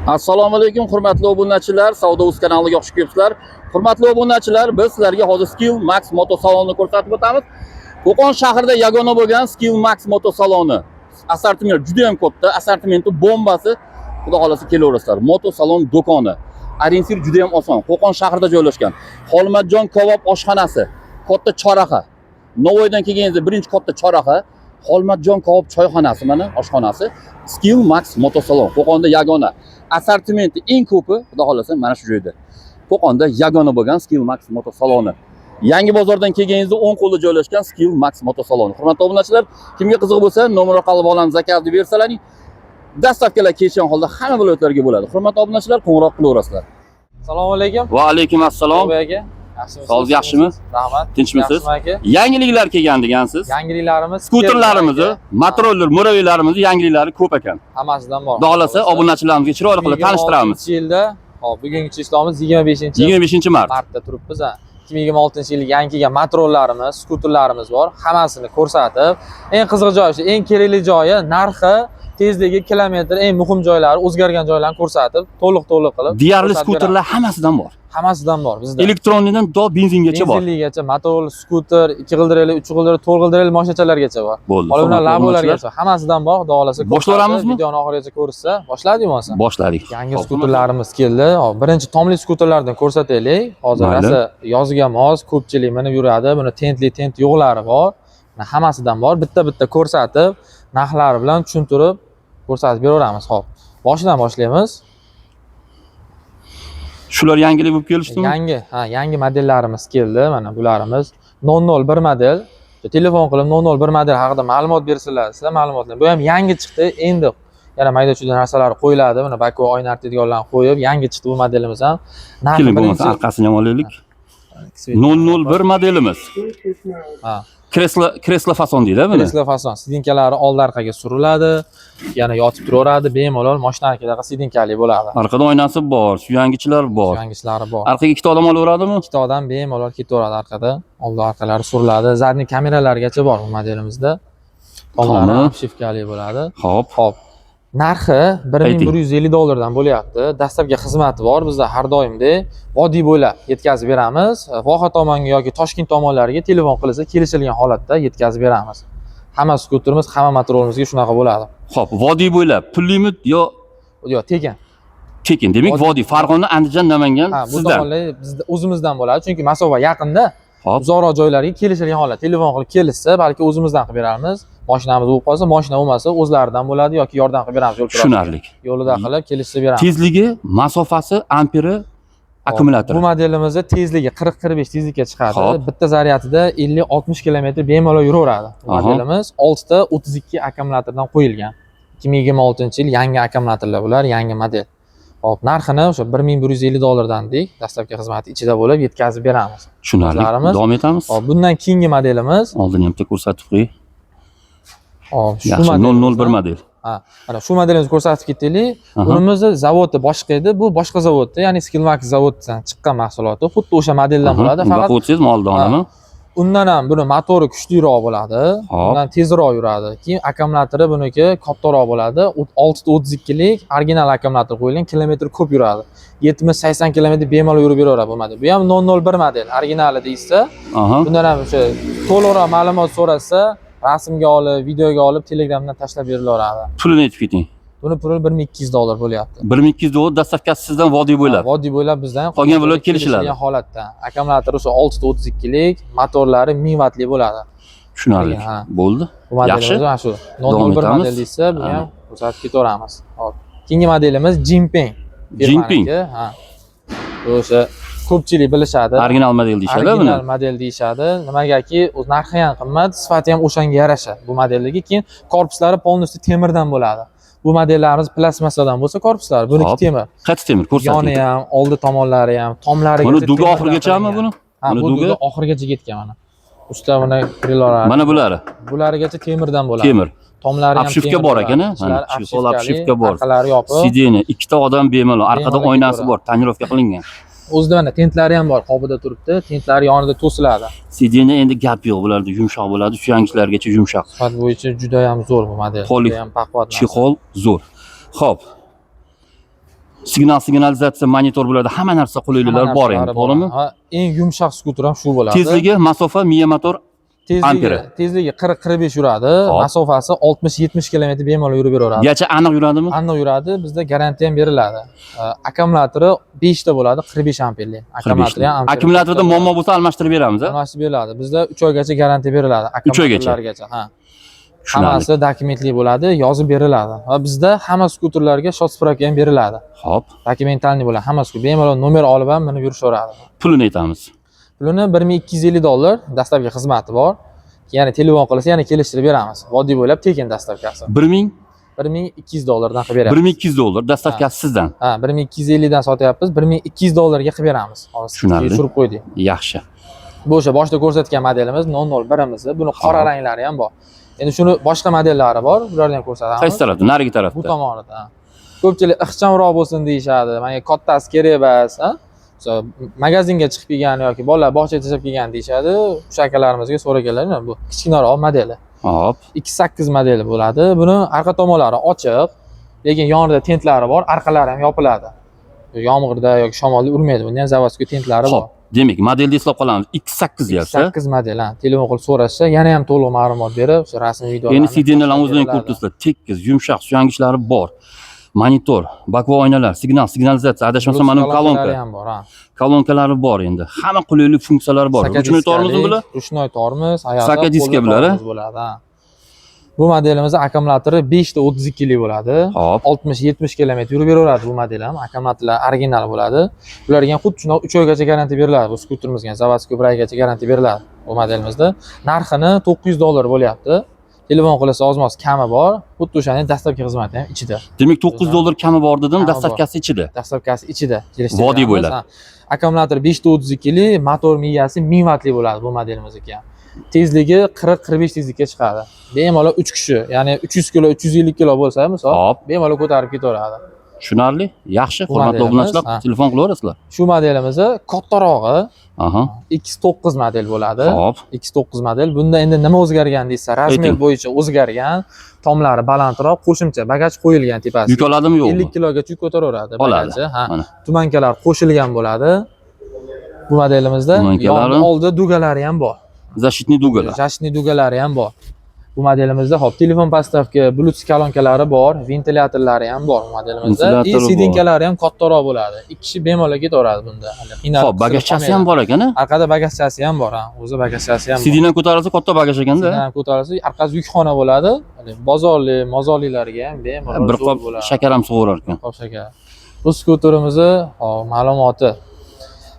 Assalomu alaykum, hurmatli obunachilar, Savdo uz kanaliga xush kelibsizlar. Hurmatli obunachilar, biz sizlarga hozir Skill Max motosalonini ko'rsatib o'tamiz. Qo'qon shahrida yagona bo'lgan Skill Max motosaloni. Assortiment juda ham katta, assortimenti bombasi. Xudo xolasa kelaverasizlar. Motosalon do'koni. Ориентир juda ham oson. Qo'qon shahrida joylashgan. Xolmatjon kabob oshxonasi, katta chorraha. Navoiydan kelganingizda birinchi katta chorraha, Xolmatjon kabob choyxonasi, mana oshxonasi. Skill Max motosalon Qo'qonda yagona. Assortimenti eng ko'pi, xudo xolasa, mana shu joyda. Qo'qonda yagona bo'lgan Skill Max motosaloni. Yangi bozordan kelganingizda o'ng qo'lda joylashgan Skill Max motosaloni. Hurmatli obunachilar, kimga qiziq bo'lsa, nomer orqali bog'lanib заказ bersalaring, доставка lar kelishgan holda hamma viloyatlarga bo'ladi. Hurmatli obunachilar, qo'ng'iroq qilaverasizlar. Assalomu alaykum. Va alaykum assalom. Obay aka. Yaxshimisiz? Sog'liq yaxshimi? Rahmat. Tinchmisiz? Yaxshimi aka? Yangiliklar kelgan degansiz. Yangiliklarimiz Skuterlarimizni, keldi aka. motorroller, murabbiylarimizni yangiliklari ko'p ekan. Hammasidan bor. Xudo xolasa, obunachilarimizga chiroyli qilib tanishtiramiz. 2026-yilda, hop, bugungi chislomimiz 25 25-mart. martda turibmiz ha. 2026-yilga yangi kelgan motorollarimiz, skuterlarimiz bor. Hammasini ko'rsatib, eng qiziq joyi shu, eng kerakli joyi narxi, tezligi, kilometr, eng muhim joylari, o'zgargan joylarni ko'rsatib, to'liq-to'liq qilib Deyarli ko'rsatib skuterlar hammasidan bor. beramiz. Hammasidan bor bizda. Электронный dan to benzingacha bor. Benzinligacha, motor, skuter, 2 g'ildirakli, 3 g'ildirakli, 4 g'ildirakli mashinachalargacha bor. Bo'ldi. Olimlar Hurmatli labolargacha hammasidan bor, xudo xohlasa. Boshlayveramizmi? Videoni oxirigacha ko'rishsa, boshladik bo'lmasa. Boshladik. Yangi Hop, skuterlarimiz keldi. Hop, birinchi tomli skuterlardan ko'rsataylik. Hozir Mayli. rosa yozga mos, ko'pchilik minib yuradi. Buni tentli, tent yo'qlari bor. Mana, hammasidan bor. Bitta-bitta ko'rsatib, narxlari bilan tushuntirib ko'rsatib beraveramiz. Hop. Boshidan boshlaymiz. Shular yangilik bo'lib kelishdimi? Yangi, ha, yangi modellarimiz keldi. Mana bularimiz 001 model. Telefon qilib 001 model haqida ma'lumot bersalar, sizlar ma'lumotlar. Bu ham yangi chiqdi. Endi yana mayda-chuyda narsalar qo'yiladi. Mana боковой oyna artadiganlarni qo'yib, yangi chiqdi bu modelimiz ham. Narxi Keling, bo'lmasa birinchi orqasini ham olaylik. 001 modelimiz. Ha. Kreslo fason deydi buni. Kreslo fason, сиденья lari oldi orqaga suriladi, yana yotib turaveradi, bemalol mashinanikidagi сиденья li bo'ladi. Orqada oynasi bor, suyangichlar bor. Suyangiчлari bor. Orqaga ikkita odam olaveradimi? Ikkita odam bemalol ketaveradi arkada. Oldi orqalari suriladi. Задний kameralargacha bor bu modelimizda. Tomlari Tomi. Обшивка li bo'ladi. Hop. Hop. Narxi Ayting. 1150 dollardan bo'lyapti. Доставка xizmati bor bizda, har doimdek vodiy bo'ylab yetkazib beramiz. Voha tomonga yoki Toshkent tomonlariga telefon qilsa, kelishilgan holatda yetkazib beramiz. Hamma skuterimiz, hamma motorimizga shunaqa bo'ladi. Hop, vodiy bo'ylab pullimi yo Yo'q, tekin. tekin? Demak, Vodiy- vodiy Farg'ona, Andijon, Namangan Ha, bu sizdan. tomonlar bizda o'zimizdan bo'ladi, chunki masofa yaqinda. Hop. Uzoqroq joylarga kelishilgan holat telefon qilib kelishsa, balki o'zimizdan qilib beramiz. Mashinamiz bo'lib qolsa, mashina bo'lmasa, o'zlaridan bo'ladi yoki yordam qilib beramiz yo'l kirasiga. Tushunarli. Yo'lida qilib kelishsa beramiz. Tezligi, masofasi, amperi, akkumulyatori. Bu modelimizni tezligi 40-45 tezlikka chiqadi. Hop. Bitta zaryadida 50-60 kilometr bemalol yuraveradi. Bu modelimiz 6 ta 32 akkumulyatordan qo'yilgan. 2026-yil yangi akkumulyatorlar bular, yangi model. Hop, narxini o'sha 1150 dollardan dedik. Доставка xizmati ichida bo'lib, yetkazib beramiz. Tushunarli. O'zlarimiz- Davom etamiz. Hop, bundan keyingi modelimiz, Oldin ham bitta ko'rsatib qo'yay. Hop, shu Yaxshi, modelimiz 001 model. Ha, mana shu modelimizni ko'rsatib ketaylik. Bunimizni zavodi boshqa edi, bu boshqa zavodda, ya'ni Skillmax zavodidan chiqqan mahsuloti. Xuddi o'sha modeldan bo'ladi, faqat Boqib o'tsangiz oldinmi? Undan ham buni motori kuchliroq bo'ladi. Undan tezroq yuradi. Keyin akkumulyatori buniki kattaroq bo'ladi. 6 ta 32lik original akkumulyator qo'yilgan, kilometr ko'p yuradi. 70-80 kilometr bemalol yurib beraveradi bu model. Bu ham 001 model, originali deyishsa, bundan ham o'sha to'liqroq ma'lumot so'rasa, rasmga olib, videoga olib, Telegramdan tashlab berilaveradi. Pulini aytib keting. Buni puli 1200 dollar bo'lyapti. 1200 dollar, доставка si sizdan, vodiy bo'ylab. Ha, vodiy bo'ylab bizdan. Qolgan viloyat kelishiladi. Kelishilgan holatda. Akkumulyatori o'sha 6 ta 32lik, motorlari 1000 vatli bo'ladi. Tushunarli. Ha. Bo'ldi. Bu modelimiz Yaxshi. mana shu Davom 001 etamiz. model deysa, buni ham ko'rsatib ketaveramiz. Hop. Keyingi modelimiz Jinping. Jinping. Firmaniki, ha. Bu o'sha ko'pchilik bilishadi. Original model deyishadi buni. Original model deyishadi. Nimagaki, o'z narxi ham qimmat, sifati ham o'shanga yarasha bu modeldagi. Keyin korpuslari полностью temirdan bo'ladi. Bu modellarimiz plastmassadan bo'lsa korpuslari, buniki temir. Qaysi temir ko'rsating. Yoni ham, oldi tomonlari ham, tomlari Buni дуга oxirgachami buni? Ha, Buni bu дуга? дуга oxirigacha ketgan mana. Usta mana крыло lari. Mana bulari Bularigacha temirdan bo'ladi. Temir. Tomlari ham Обшивка temir bor bo'ladi. ekan, a? Ichlari Mana, chexol обшивка li, обшивка bor. Orqalari yopiq. Сиденье, ikkita odam bemalol. Orqada Bemalol oynasi ketaveradi. bor, тонировка qilingan. O'zida mana tentlari ham bor, qobida turibdi. Tentlari yonida to'siladi. Сиденье endi gap yo'q, bularda yumshoq bo'ladi, suyangichlargacha yumshoq. Sifat bo'yicha juda ham zo'r bu model. Polik Juda ham baquvvat narsa. Чехол zo'r. Xo'p. Signal, signalizatsiya, monitor bo'ladi. Hamma narsa qulayliklar Hamma bor endi, narsalari to'g'rimi? Ha, eng yumshoq skuter ham shu bo'ladi. Tezligi, masofa, miya motor tezligi, amperi. Tezligi 40-45 yuradi. Hop. Masofasi 60-70 km bemalol yurib beraveradi. Gacha aniq yuradimi? Aniq yuradi. Bizda garantiya ham beriladi. Akkumulyatori 5 ta bo'ladi, 45 amperli. Akkumulyatori ham amperi Akkumulyatorda katta muammo bo'lsa almashtirib beramiz, a? Almashtirib beriladi. Bizda 3 oygacha garantiya beriladi. 3 oygacha? Akkumulyatorlargacha, ha. Tushunarli. Hammasi dokumentli bo'ladi, yozib beriladi. Va bizda hamma skuterlarga счёт справка ham beriladi. Xo'p, Документальный bo'ladi. Hamma skuter bemalol nomer olib ham minib yurishaveradi. Pulini aytamiz. Pulini $1250, доставка xizmati bor. Ya'ni telefon qilsa, yana kelishtirib beramiz. Vodiy bo'ylab tekin доставка si. 1000 $1200 dan qilib beramiz. $1200 доставка si sizdan. Ha, 1250 dan sotyapmiz, $1200 ga qilib beramiz. Hozir Tushunarli. tushirib qo'ydik. Yaxshi. Bu o'sha boshida ko'rsatgan modelimiz 001imiz. Buni qora Hop. ranglari ham bor. Endi shuni boshqa modellari bor, ularni ham ko'rsatamiz. Qaysi tarafda? Narigi Bu tarafda. tomonida. Ha. Ko'pchilik ixchamroq bo'lsin deyishadi. Menga kattasi kerak emas, ha? Misol, magazinga chiqib kelgan yoki bolalar bog'chaga tashlab kelgan deyishadi. O'sha akalarimizga so'raganlar, bu kichkinaroq modeli. Hop. 2.8 modeli bo'ladi. Buni arqa tomonlari ochiq, lekin yonida tentlari bor, orqalari ham yopiladi. Yomg'irda yoki shamolda urmaydi. Bunda ham заводской tentlari bor. Xo'p, demak, modelni eslab qolamiz. X8 deyapsiz. 8 model, ha. Telefon qilib so'rashsa, yana ham to'liq ma'lumot berib, o'sha rasmiy videolarni Endi сиденья larni o'zini beriladi. ko'rib turibsizlar. Tekis, yumshoq, suyanchlari bor. Monitor, боковой oynalar, signal, signalizatsiya, adashmasam mana bu Bluetooth kolonka. kolonkalari ham bor, ha. Kolonkalari bor endi. Hamma qulaylik funksiyalari bor. Ручной tormozmi bular? Ручной tormoz, ayog'ida Saka diska qo'lda bular, a? tormoz bo'ladi, ha. Bu modelimiz akkumulyatori 5 ta 32 lik bo'ladi. Hop. 60-70 km yurib beraveradi bu model ham. Akkumulyatorlar original bo'ladi. Bularga ham xuddi shundoq 3 oygacha garantiya beriladi. Bu skuterimizga ham заводской 1 oygacha garantiya beriladi bu modelimizda. Narxini $900 bo'lyapti. Telefon qilsa ozmoz kami bor. Xuddi o'shaning доставка xizmati ham ichida. Demak, $900 kami bor dedim, Kami bor. доставка si ichida. Доставка si ichida. Kelishtirib Vodiy beramiz. bo'ylab. Ha. Akkumulyator 5 ta 32 lik, motor miyasi 1000 vatli bo'ladi bu modelimizniki ham. Tezligi 40-45 tezlikka chiqadi. Bemalol 3 kishi, ya'ni 300 kilo, 350 kilo bo'lsa, misol, Hop. bemalol ko'tarib ketaveradi. Tushunarli. Yaxshi, Bu hurmatli modelimiz, obunachilar, ha. telefon qilaverasizlar. Shu modelimizni kattarog'i X9 model bo'ladi. Hop. X9 model. Bunda endi nima o'zgargan deysa, размер Ayting. bo'yicha o'zgargan, tomlari balandroq, qo'shimcha bagaj qo'yilgan tepasiga. Yuk oladimi, yo'qmi? 50 kilogacha yuk ko'taraveradi Oladi. bagaji. Ha. Mana. Туманка lar qo'shilgan bo'ladi. Bu modelimizda Туманка lari. yon oldi дуга lari ham bor. Защитный дуга lar. Защитный дуга lari ham bor. Bu modelimizda hop, telefon подставка, Bluetooth kolonkalari bor, ventilyatorlari ham bor bu modelimizda. И Ventilyatori bor. сиденья lari ham kattaroq bo'ladi. Ikki kishi bemalol ketaveradi bunda. Hali qiynalib, Xo'p, qisilib bagajchasi ham qolmaydi. bor ekan, a? Orqada bagajchasi ham bor, ha. O'zi bagajchasi ham bor. Сиденье ko'tarilsa katta bagaj ekanda. Сиденье ko'tarilsa, orqasi yukxona bo'ladi. Hali bozorli, mozorlilarga ham bemalol Bir zo'r qop bo'ladi. Shakar ham sug'urar ekan. Qop shakar. Bu skuterimizni hop, ma'lumoti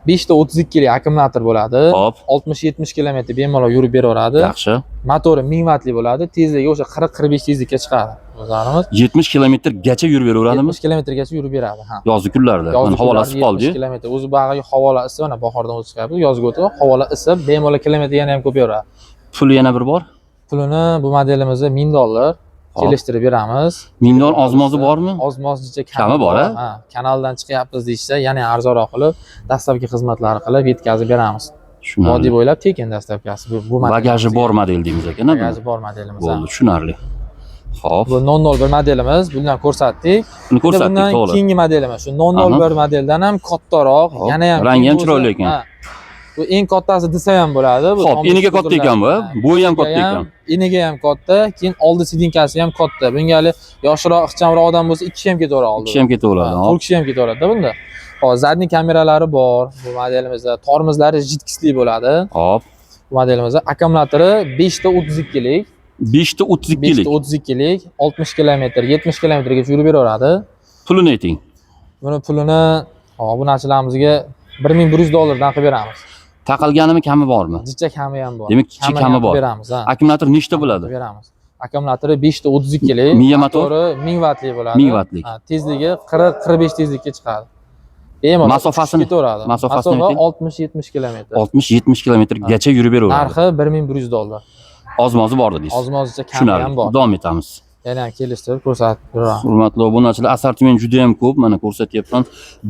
5 ta 32 lik akkumulyator bo'ladi. Hop, 60-70 km bemalol yurib beraveradi. Yaxshi. Motori 1000 vatli bo'ladi. Tezligi o'sha 40-45 tezlikka chiqadi. O'zlarimiz 70 kilometrgacha yurib beraveradimi? 70 kilometrgacha yurib beradi, ha. Yozgi kunlarda. Yozgi Mana havolar kunlarda isib qoldi. 70 kilometr. O'zi bag'riga havolar isib, mana bahordan o'zi chiqyapti. Yozga o'tib, havolar isib, bemalol kilometr yana ham ko'payaveradi. Puli yana bir bor. Pulini bu modelimizda $1000 Hop. kelishtirib beramiz. 1000 dollar ozmozi bormi? Oz-mozcha Kami bor, a? Ha, kanaldan chiqyapmiz deyishsa, yana arzonroq qilib, доставка xizmatlari qilib yetkazib beramiz. Vodiy Tushunarli. bo'ylab tekin доставка si bu modelimiz. Bagaji bor model deymiz ekan, a buni? Bagaji bor modelimiz. Ha. Bo'ldi, tushunarli. Xo'p, Bu 001 modelimiz, bundan ko'rsatdik. buni Endi ko'rsatdik, bundan to'g'ri. keyingi modelimiz shu 001 modeldan ham kattaroq, Hop, yana ham rangi ham keng chiroyli bo'lsa, ekan. ha. Bu eng kattasi desa ham bo'ladi. Bu Xo'p, tom eniga katta skuterlar. ekan bu, Ha, bo'yi ham katta eniga ekan. Eniga ham katta, keyin oldi сиденья si ham katta. Bunga hali yoshroq, ixchamroq odam bo'lsa, ikki kishi ham ketaveradi oldida. Kishi ham ketaveradi. Ha, Hop. to'rt kishi ham ketaveradi bunda. Hop, задний kameralari bor bu modelimizda. Tormozlari жидкость li bo'ladi. Hop. Bu modelimizda akkumulyatori 5 ta 32 lik, 5 ta 32 5 lik. ta 32 lik, 60 kilometr, 70 kilometrgacha yurib beraveradi. Pulini ayting. Buni pulini obunachilarimizga $1100 dan qilib beramiz. Taqalganimi, kami bormi? Jicha kami ham bor. Demak, kichik kami ham bor. qilib beramiz, ha. Akkumulyator nechta bo'ladi? Qilib beramiz. Akkumulyatori 5 ta 32 lik. Miya motor? Motori 1000 vatli bo'ladi. 1000 vatlik. Ha, tezligi 40-45 tezlikka chiqadi. Bemalol Masofasini- ketaveradi. masofasini Masofa ayting. 60-70 kilometr. 60-70 kilometrgacha yurib beraveradi. Narxi $1100. Ozmozi bor dedingiz. Ozmozcha kami Tushunarli. ham bor. Davom etamiz. Yana ham kelishtirib ko'rsatib beraman. Hurmatli obunachilar, assortiment juda ham ko'p, mana ko'rsatyapman.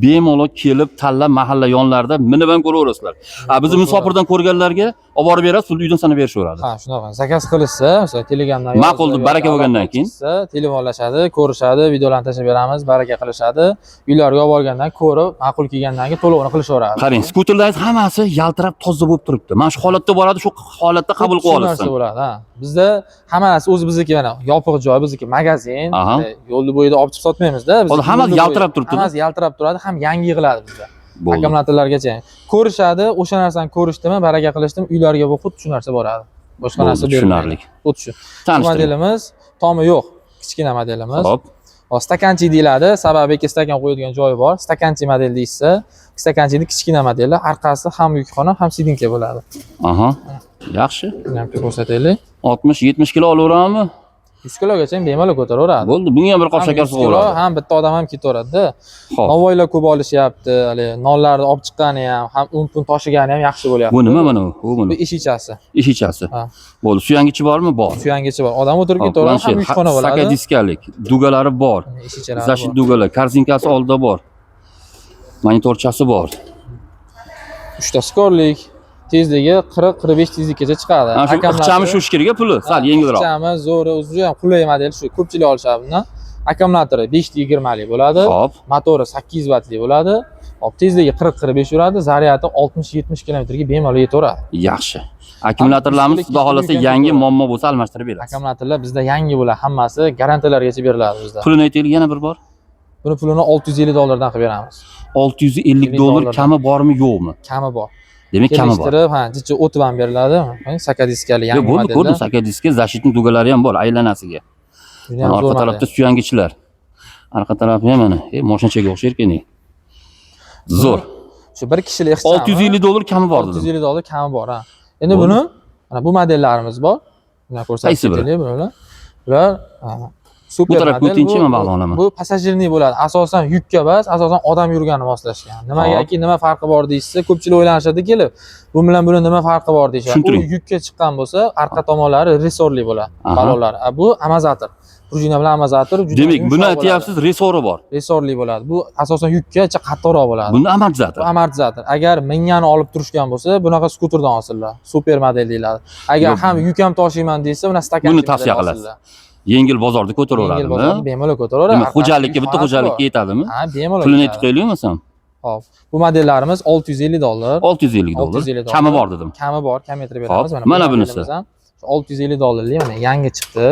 Bemalol kelib tanlab mahalla yonlarida minib ham ko'raverasizlar. A bizni musofirdan ko'rganlarga Olib borib berasiz, pulni uydan sanab berishaveradi. Ha, shunaqa. Zakaz qilishsa, masalan, Telegramdan Ma'qul deb baraka bo'lgandan keyin? Telefonlashadi, ko'rishadi, videolarni tashlab beramiz, baraka qilishadi. Uylariga olib borgandan ko'rib, ma'qul kelgandan keyin to'lovini qilishaveradi. Qarang, skuterlar hammasi yaltirab toza bo'lib turibdi. Mana shu holatda boradi, shu holatda qabul qilib Shu narsa olsin. bo'ladi, ha. Bizda hamma narsa o'zi bizniki, mana yopiq joy, bizniki magazin. Yo'lni bo'yida olib chiqib sotmaymizda. Hozir hammasi yaltirab turibdi-da. Hammasi yaltirab turadi, ham yangi yig'iladi bizda. Bo'ldi. Akkumulyatorlargacha. Ko'rishadi, o'sha narsani ko'rishdimi, baraka qilishdimi, uylariga bu xuddi shu narsa boradi. Boshqa narsa Bo'ldi, berilmaydi. tushunarli. Xuddi shu. Bu Tanishtiring. modelimiz tomi yo'q, kichkina modelimiz. Xo'p. Hop, стаканчик deyiladi. Sababi ikki stakan qo'yadigan joyi bor. Стаканчик model deyishsa, стаканчик ni kichkina modeli, orqasi ham yukxona, ham сиденье bo'ladi. Aha. Yaxshi. Buni ham ko'rsataylik. 60-70 kilo olaverammi? 100 kilogacha ham bemalol ko'taraveradi. Bo'ldi, bunga ham bir qop Ham shakar 100 kilo, sug'uradi. ham bitta odam ham ketaveradida. Xo'p. Novvoylar ko'p olishyapti, hali nonlarni olib chiqqani ham, ham un pun toshigani ham yaxshi bo'lyapti. Bu nima mana bu? Bu Bu nima? eshikchasi. Eshikchasi. Ha. Bo'ldi. Suyangichi bormi? Bor. Suyangichi bor. Odam o'tirib Hop, ketaveradi, ham planshet, yukxona bo'ladi. Saka diskalik, dugalari bor. Eshikchalari Защит bor. dugalar, korzinkasi oldida bor. Monitorchasi bor. Uchta skorlik, tezligi 40-45 tezlikkacha chiqadi. Ana shu ixchami shu kerak puli, sal yengilroq. Ixchami, zo'ri, o'zi juda ham qulay model shu. Ko'pchilik olishadi bundan. Akkumulyatori 520 lik bo'ladi. Xo'p, Motori 800 vattli bo'ladi. Hop, tezligi 40-45 yuradi, zaryadi 60-70 kilometrga bemalol yetaveradi. Yaxshi. Akkumulyatorlarimiz Ham xudo xolasa yukka yangi, ketaveradi. muammo bo'lsa almashtirib berasiz. Akkumulyatorlar bizda yangi bo'ladi, hammasi garantiyalargacha beriladi bizda. Pulini aytaylik yana bir bor. Buni pulini $650 dan qilib beramiz. $650 dollardan. Kami bormi, yo'qmi? Kami bor. Demak, kami bor. Kelishtirib, ha, jicha o'tib ham beriladi. Saka diskali yangi Yo'q, bo'ldi, modelda. ko'rdim, saka diska, защитный dugalari ham bor aylanasiga. Juda ham Mana zo'r orqa tarafda model. suyangichlar. Arqa tarafi ham mana, mashinachaga o'xshar ekan. Zo'r. Shu bir kishilik ixchami. $650 kami bor dedim. $650 kami bor, ha. Endi Bo'ldi. buni mana bu modellarimiz bor. Buni ko'rsatib Qaysi biri? ketaylik bular. Bular super Bu tarafga model. o'tingchi, man bog'la olaman. Bu пассажирный bo'ladi. Asosan yukka emas, asosan odam yurgani moslashgan. Nimagaki nima farqi bor deyishsa, ko'pchilik o'ylanishadi kelib. Bu bilan buni nima farqi bor deyishadi. U Tushuntiring. yukka chiqqan bo'lsa, arqa tomonlari ressorli bo'ladi, balonlar. A bu amortizator. Prujina bilan amortizator juda Demak, yumshoq buni bo'ladi. aytyapsiz, ressori bor. Ressorli bo'ladi. Bu asosan yukka qattiqroq bo'ladi. Bunda amortizator. Bu amortizator. Agar mingani olib turishgan bo'lsa, bunaqa skuterdan olsinlar. Super model deyiladi. Agar Yo'q. ham yuk ham toshiyman desa, buni stakan Buni tavsiya qilasiz. Yengil bozorda Yengil ko'taraveradimi? bozorda bemalol ko'taraveradi. Demak, Orqasida xo'jalikka, bitta yukxonasi xo'jalikka bor. yetadimi? Ha, bemalol. Pulini yetadi. aytib qo'yaylikmi bo'lmasam? Xo'p. Bu modellarimiz $650. $650. $650. Kami bor dedim. Kami bor, kamaytirib beramiz. Xo'p, bu mana bunisi. modelimiz ham $650 mana yangi chiqdi.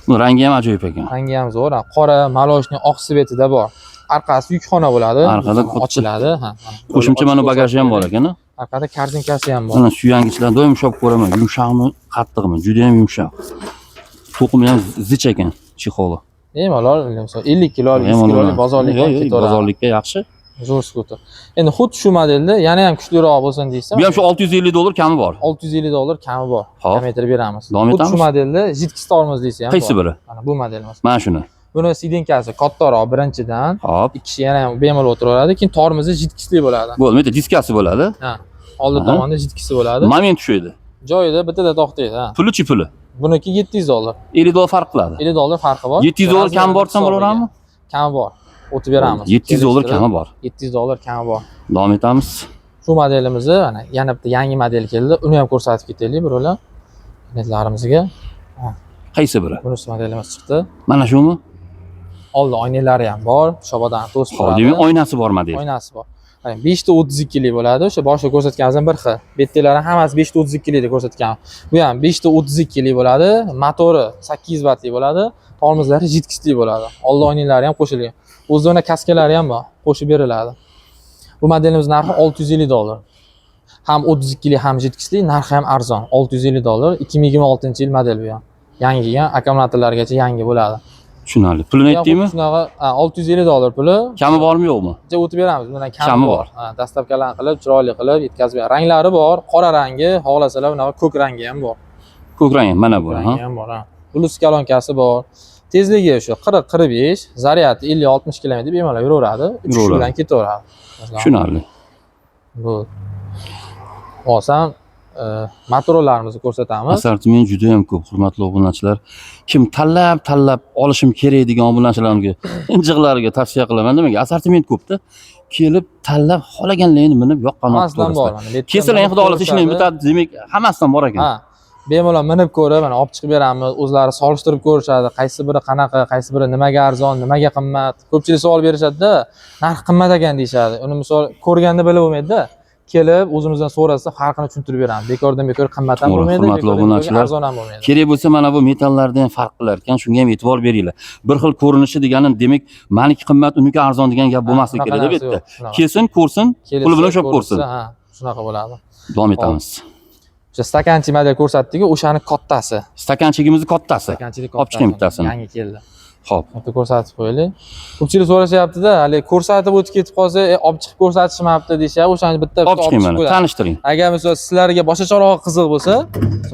Bu rangi ham ajoyib ekan. Rangi ham zo'r. Ha, qora, молочный, oq цвет ida bor. Orqasi yukxona bo'ladi. Orqada katta- ochiladi, ha. Mana Qo'shimcha mana ochib bagaji ham bor ekan. Orqada korzinkasi ham bor. Mana suyangichlarni doim ushlab ko'raman. Yumshoqmi, qattiqmi? Juda ham yumshoq. To'qimi ham zich ekan, чехол i. Bemalol, misol 50 kilo, 100 kilolik bozorlikka Yo'q, yo'q, ketaveradi. bozorlikka yaxshi. Zo'r skuter. Endi xuddi shu modelda yana ham kuchliroq bo'lsin deysa, Bu ham shu $650 kami bor. $650 kami bor. Hop. Kamaytirib beramiz. Davom Xuddi shu etamiz. modelda жидкость tormozlisi ham Qaysi bor. biri? Mana bu modelimiz. Mana shuni. Buni сиденье si kattaroq birinchidan, Hop. ikki kishi yana ham bemalol o'tiraveradi, keyin tormozi жидкость li bo'ladi. Bo'ldi, bu yerda diskasi bo'ladi. Ha. Oldi tomonda жидкость i bo'ladi. Moment tushadi. Joyida bittada to'xtaydi, ha. Pulichi puli? Buniki $700. $50 farq qiladi. $50 farqi bor. $700 kami bor desam Hisobiga. bo'laveradimi? Kami bor. O'tib beramiz. $700 kami bor. $700 kami bor. Davom etamiz. Shu modelimizni mana yana bitta yangi model keldi. Uni ham ko'rsatib ketaylik birovlar. Klientlarimizga. Qaysi biri? Bunisi modelimiz chiqdi. Mana shumi? Oldi oynalari ham bor. Shobodan to'sib Xo'p, turadi. demak oynasi bor model. Oynasi bor. Qarang, 5.32 lik bo'ladi. O'sha boshida ko'rsatganimizdan bir xil. Bu yerdagilar hammasi 5.32 lik deb ko'rsatgan. Bu ham 5.32 lik bo'ladi. Motori 800 vattli bo'ladi. Tormozlari жидкость li bo'ladi. Oldi oynalari ham qo'shilgan. O'zida uni kaskalari ham bor, qo'shib beriladi. Bu modelimiz narxi $650. Ham 32 lik, ham жидкость li, narxi ham arzon. $650. 2026-yil model bu ham. Yangi kelgan, akkumulyatorlargacha yangi bo'ladi. Tushunarli. Pulini aytdingmi? Shunaqa, ha, $650 puli. Kami bormi, yo'qmi? Bitta o'tib beramiz. Bundan kami Kami bor. bor. Ha, доставка larni qilib, chiroyli qilib yetkazib beramiz. Ranglari bor, qora rangi, xohlasalar bunaqa ko'k rangi ham bor. Ko'k rang mana bu, Ko'k ha. rangi ham bor, ha. Bluetooth kolonkasi bor. Tezligi shu 40-45, zaryadi 50-60 km bemalol yuraveradi. 3 kishi Yuraveradi. bilan ketaveradi. Masalan, Tushunarli. Bu olsam Motorlarimizni ko'rsatamiz. Assortiment juda ham ko'p, hurmatli obunachilar. Kim tanlab tanlab olishim kerak degan obunachilarga, injiqlarga tavsiya qilaman. Nimaga? Assortiment ko'pda. Kelib tanlab xohlaganlaringni minib yoqqan olib Hammasidan bor ko'rasizlar. mana. Bu yerdan Kelsalar minib xudo xohlasa ishlaydi ko'rishadi. bitadi. Demak, hammasidan bor ekan. Ha. Bemalol minib ko'rib, mana olib chiqib beramiz. O'zlari solishtirib ko'rishadi. Qaysi biri qanaqa, qaysi biri nimaga arzon, nimaga qimmat. Ko'pchilik savol berishadi-da, narx qimmat ekan deyishadi. Uni misol ko'rganda bilib bo'lmaydi-da. Kelib o'zimizdan so'rasa farqini tushuntirib beramiz. Bekordan bekor qimmat ham To'g'ri, bo'lmaydi, hurmatli bekordan bekorga obunachilar. arzon ham bo'lmaydi. Kerak bo'lsa mana bu metallarda ham farq qilar ekan, shunga ham e'tibor beringlar. Bir xil ko'rinishi degani demak, maniki qimmat, uniki arzon degan gap bo'lmasligi Unaqa kerak deb narsa yerda. yo'q, shunaqa. Kelsin, ko'rsin, Kelsa, puli bilan ushlab ko'rsin. Ha, shunaqa bo'ladi. Davom etamiz. O'sha стаканчик model ko'rsatdik-ku, o'shani kattasi. Стаканчик imizni kattasi. Стаканчик Olib chiqing bittasini. Yangi keldi. Xo'p. Bitta ko'rsatib qo'yaylik. Ko'pchilik so'rashyapti-da, hali ko'rsatib o'tib ketib qolsa, olib chiqib ko'rsatishmabdi deyishyapti. O'shani bitta bitta Olib chiqing mana, qo'yadi. tanishtiring. Agar misol sizlarga boshqacharoq qiziq bo'lsa,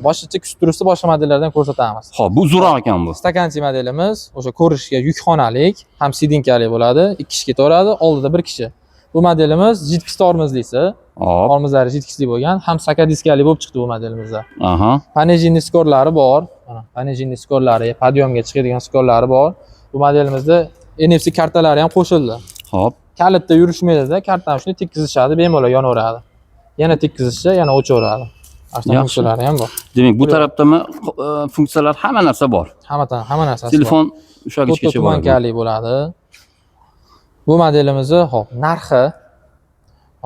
boshqacha kutib turishsa boshqa modellardan ko'rsatamiz. Xo'p, bu zo'roq ekan bu. Стаканчик modelimiz o'sha ko'rishga yukxonalik, ham сиденье li bo'ladi, ikki kishi ketaveradi, oldida bir kishi. Bu modelimiz жидкость tormozlisi, Hop. tormozlari жидкость li bo'lgan, ham sakadiskali bo'lib chiqdi bu modelimizda. Aha. Пониженный сковор lari bor. Mana пониженный сковор lari, подъём ga chiqadigan сковор lari bor. Bu modelimizda NFC kartalari ham qo'shildi. Xo'p. Kalitda yurishmaydida, kartani shuni tekkizishadi, bemalol yonaveradi. Yana tekkizishsa, yana o'chaveradi. Mana shunaqa Yaxshi. funksiyalari ham bor. Demak, bu tarafdami funksiyalar hamma narsa bor. Hamma narsasi bor. Telefon To'rtta ushlagichgacha bor. туманка li bo'ladi. Bu modelimizni, hop, narxi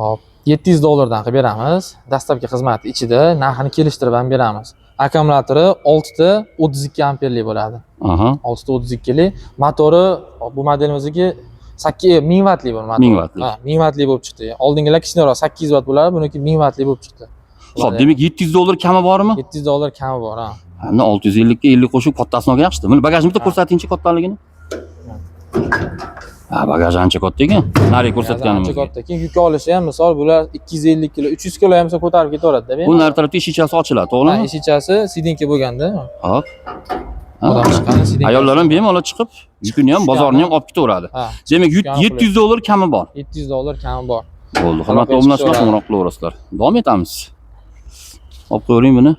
hop 700 dollardan qilib beramiz. Dastlabki xizmat ichida narxini kelishtirib ham beramiz. Akkumulyatori 6 ta 32 amperli bo'ladi. Aha. 6 ta 32 li. Motori hop, bu modelimizniki 1000 vatli bu motor. 1000 vatli. Ha, 1000 vatli bo'lib chiqdi. Oldingilar kichkinaroq 800 vat bo'lardi, buniki 1000 vatli bo'lib chiqdi. Xo'p, demak 700 dollar kami bormi? 700 dollar kami bor, ha. Endi 650 ga 50 qo'shib kattasini olgan yaxshi. Buni bagajini bitta Ha. ko'rsatingchi kattaligini. Ha, bagaj ancha katta ekan. Nari Ancha ko'rsatganimizga. katta. Keyin yuk olishi ham misol bular 250 kilo, 300 kilo ham misol ko'tarib ketaveradi-da. Bu nari tarafda eshikchasi ochiladi, Ha, to'g'rimi? eshikchasi сиденье bo'lganda, Hop. odam chiqqani сиденье. Ayollar ham bemalol chiqib, yukini ham, bozorni ham olib ketaveradi. Ha, Demak, Tushgani 700 dollar kami bor. 700 dollar kami bor. Bo'ldi. Hurmatli Aloqa obunachilar, chiqib qo'ng'iroq qilaverasizlar. Davom etamiz. Olib qo'yavering buni.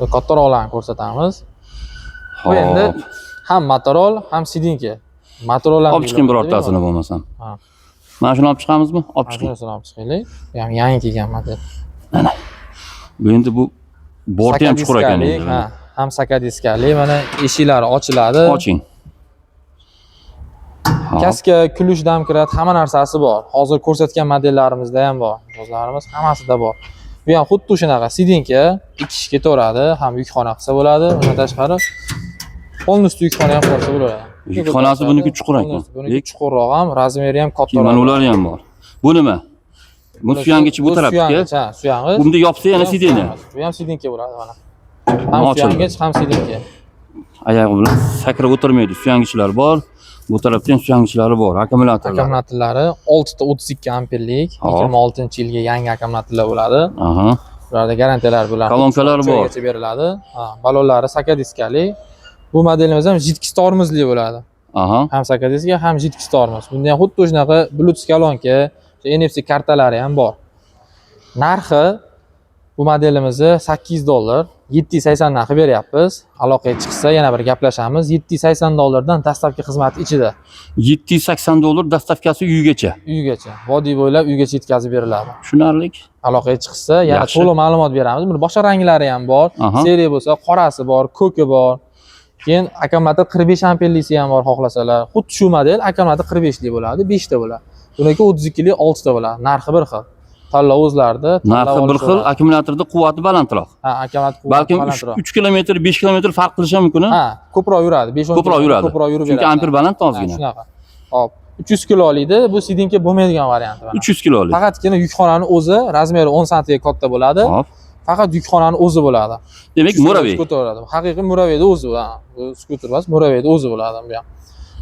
Bu kattaroqlarni ko'rsatamiz. Bu endi Hop. ham motorol, ham сиденье. Motorol ham Olib chiqing birortasini bo'lmasam. Ha. Mana shuni olib chiqamizmi? Olib chiqing. Chiqing. Olib chiqaylik. Bu ham yangi kelgan model. Bu endi bu borti ham chuqur ekan Sakadiskali, endi. Ha, ham sakadiskali, mana eshiklari ochiladi. Oching. Hop. Kaska, ключ, домкрат, hamma narsasi bor. Hozir ko'rsatgan modellarimizda ham bor. Mijozlarimiz hammasida bor. Bu ham xuddi shunaqa сиденье, ikki kishi ketaveradi, ham yukxona qilsa bo'ladi. Undan tashqari полностью yukxona ham qilsa bo'ladi. Yukxonasi buniki chuqur ekan. Полностью buniki chuqurroq ham, размер i ham Keyin kattaroq. mana ular ham bor. Bu nima? Bu suyangichi bu tarafga. Suyangich, ha, suyangich. Bunda yopsa yana Bu ham сиденье. suyangich. Bu ham сиденье bo'ladi mana. Ham Ochildi. suyangich, ham сиденье. Oyog'i bilan sakrab o'tirmaydi. Suyangichlar bor. Bu tarafda ham suyanchlari bor, akkumulyatorlar. Akkumulyatorlari 6 ta 32 amperlik, Hop. 26-yilga yangi akkumulyatorlar bo'ladi. Aha. Ularda garantiyalar bo'ladi. Kolonkalar bor. Joygacha beriladi. Ha, balonlari sakadiskali. Bu modelimiz ham жидкость tormozli bo'ladi. Aha. Ham sakadiska, ham жидкость tormoz. Bunda ham xuddi shunaqa Bluetooth kolonka, NFC kartalari ham bor. Narxi bu modelimizni 800 dollar, 780 narxi beryapmiz. Aloqaga chiqsa yana bir gaplashamiz. 780 dollardan dastlabki xizmat ichida 780 dollar доставка si uygacha. uygacha, vodiy bo'ylab uygacha yetkazib beriladi. Tushunarli. Aloqaga chiqsa yana Yaxshi. to'liq ma'lumot beramiz. Buni boshqa ranglari ham bor. Aha. Серый bo'lsa, qorasi bor, ko'ki bor. Keyin akkumulyator 45 amperlisi ham bor xohlasalar. Xuddi shu model akkumulyator 45 lik bo'ladi, 5 ta bo'ladi. Buniki 32 lik 6 ta bo'ladi. Narxi bir xil. Tanlov o'zlarida. Tanlab Narxi bir xil, olishaveradi. akkumulyatorda quvvati balandroq. Ha, akkumulyator quvvati Balkim balandroq. 3 kilometr, 5 kilometr farq qilishi ham mumkin. Ha, ko'proq yuradi. 5-10 Ko'proq yuradi. Ko'proq yurib Chunki beradi. amper baland Ha, ozgina. shunaqa. Hop, 300 kilolikda bu сиденье bo'lmaydigan varianti mana. 300 kilolik. Faqatgina yukxonani o'zi размер i 10 santiga katta bo'ladi. Hop. Faqat yukxonani o'zi bo'ladi. Demak, 300 муравей. Ko'taveradi. Haqiqiy муравей ni o'zi, ha. Bu skuter emas, муравей ni o'zi bo'ladi bu ham.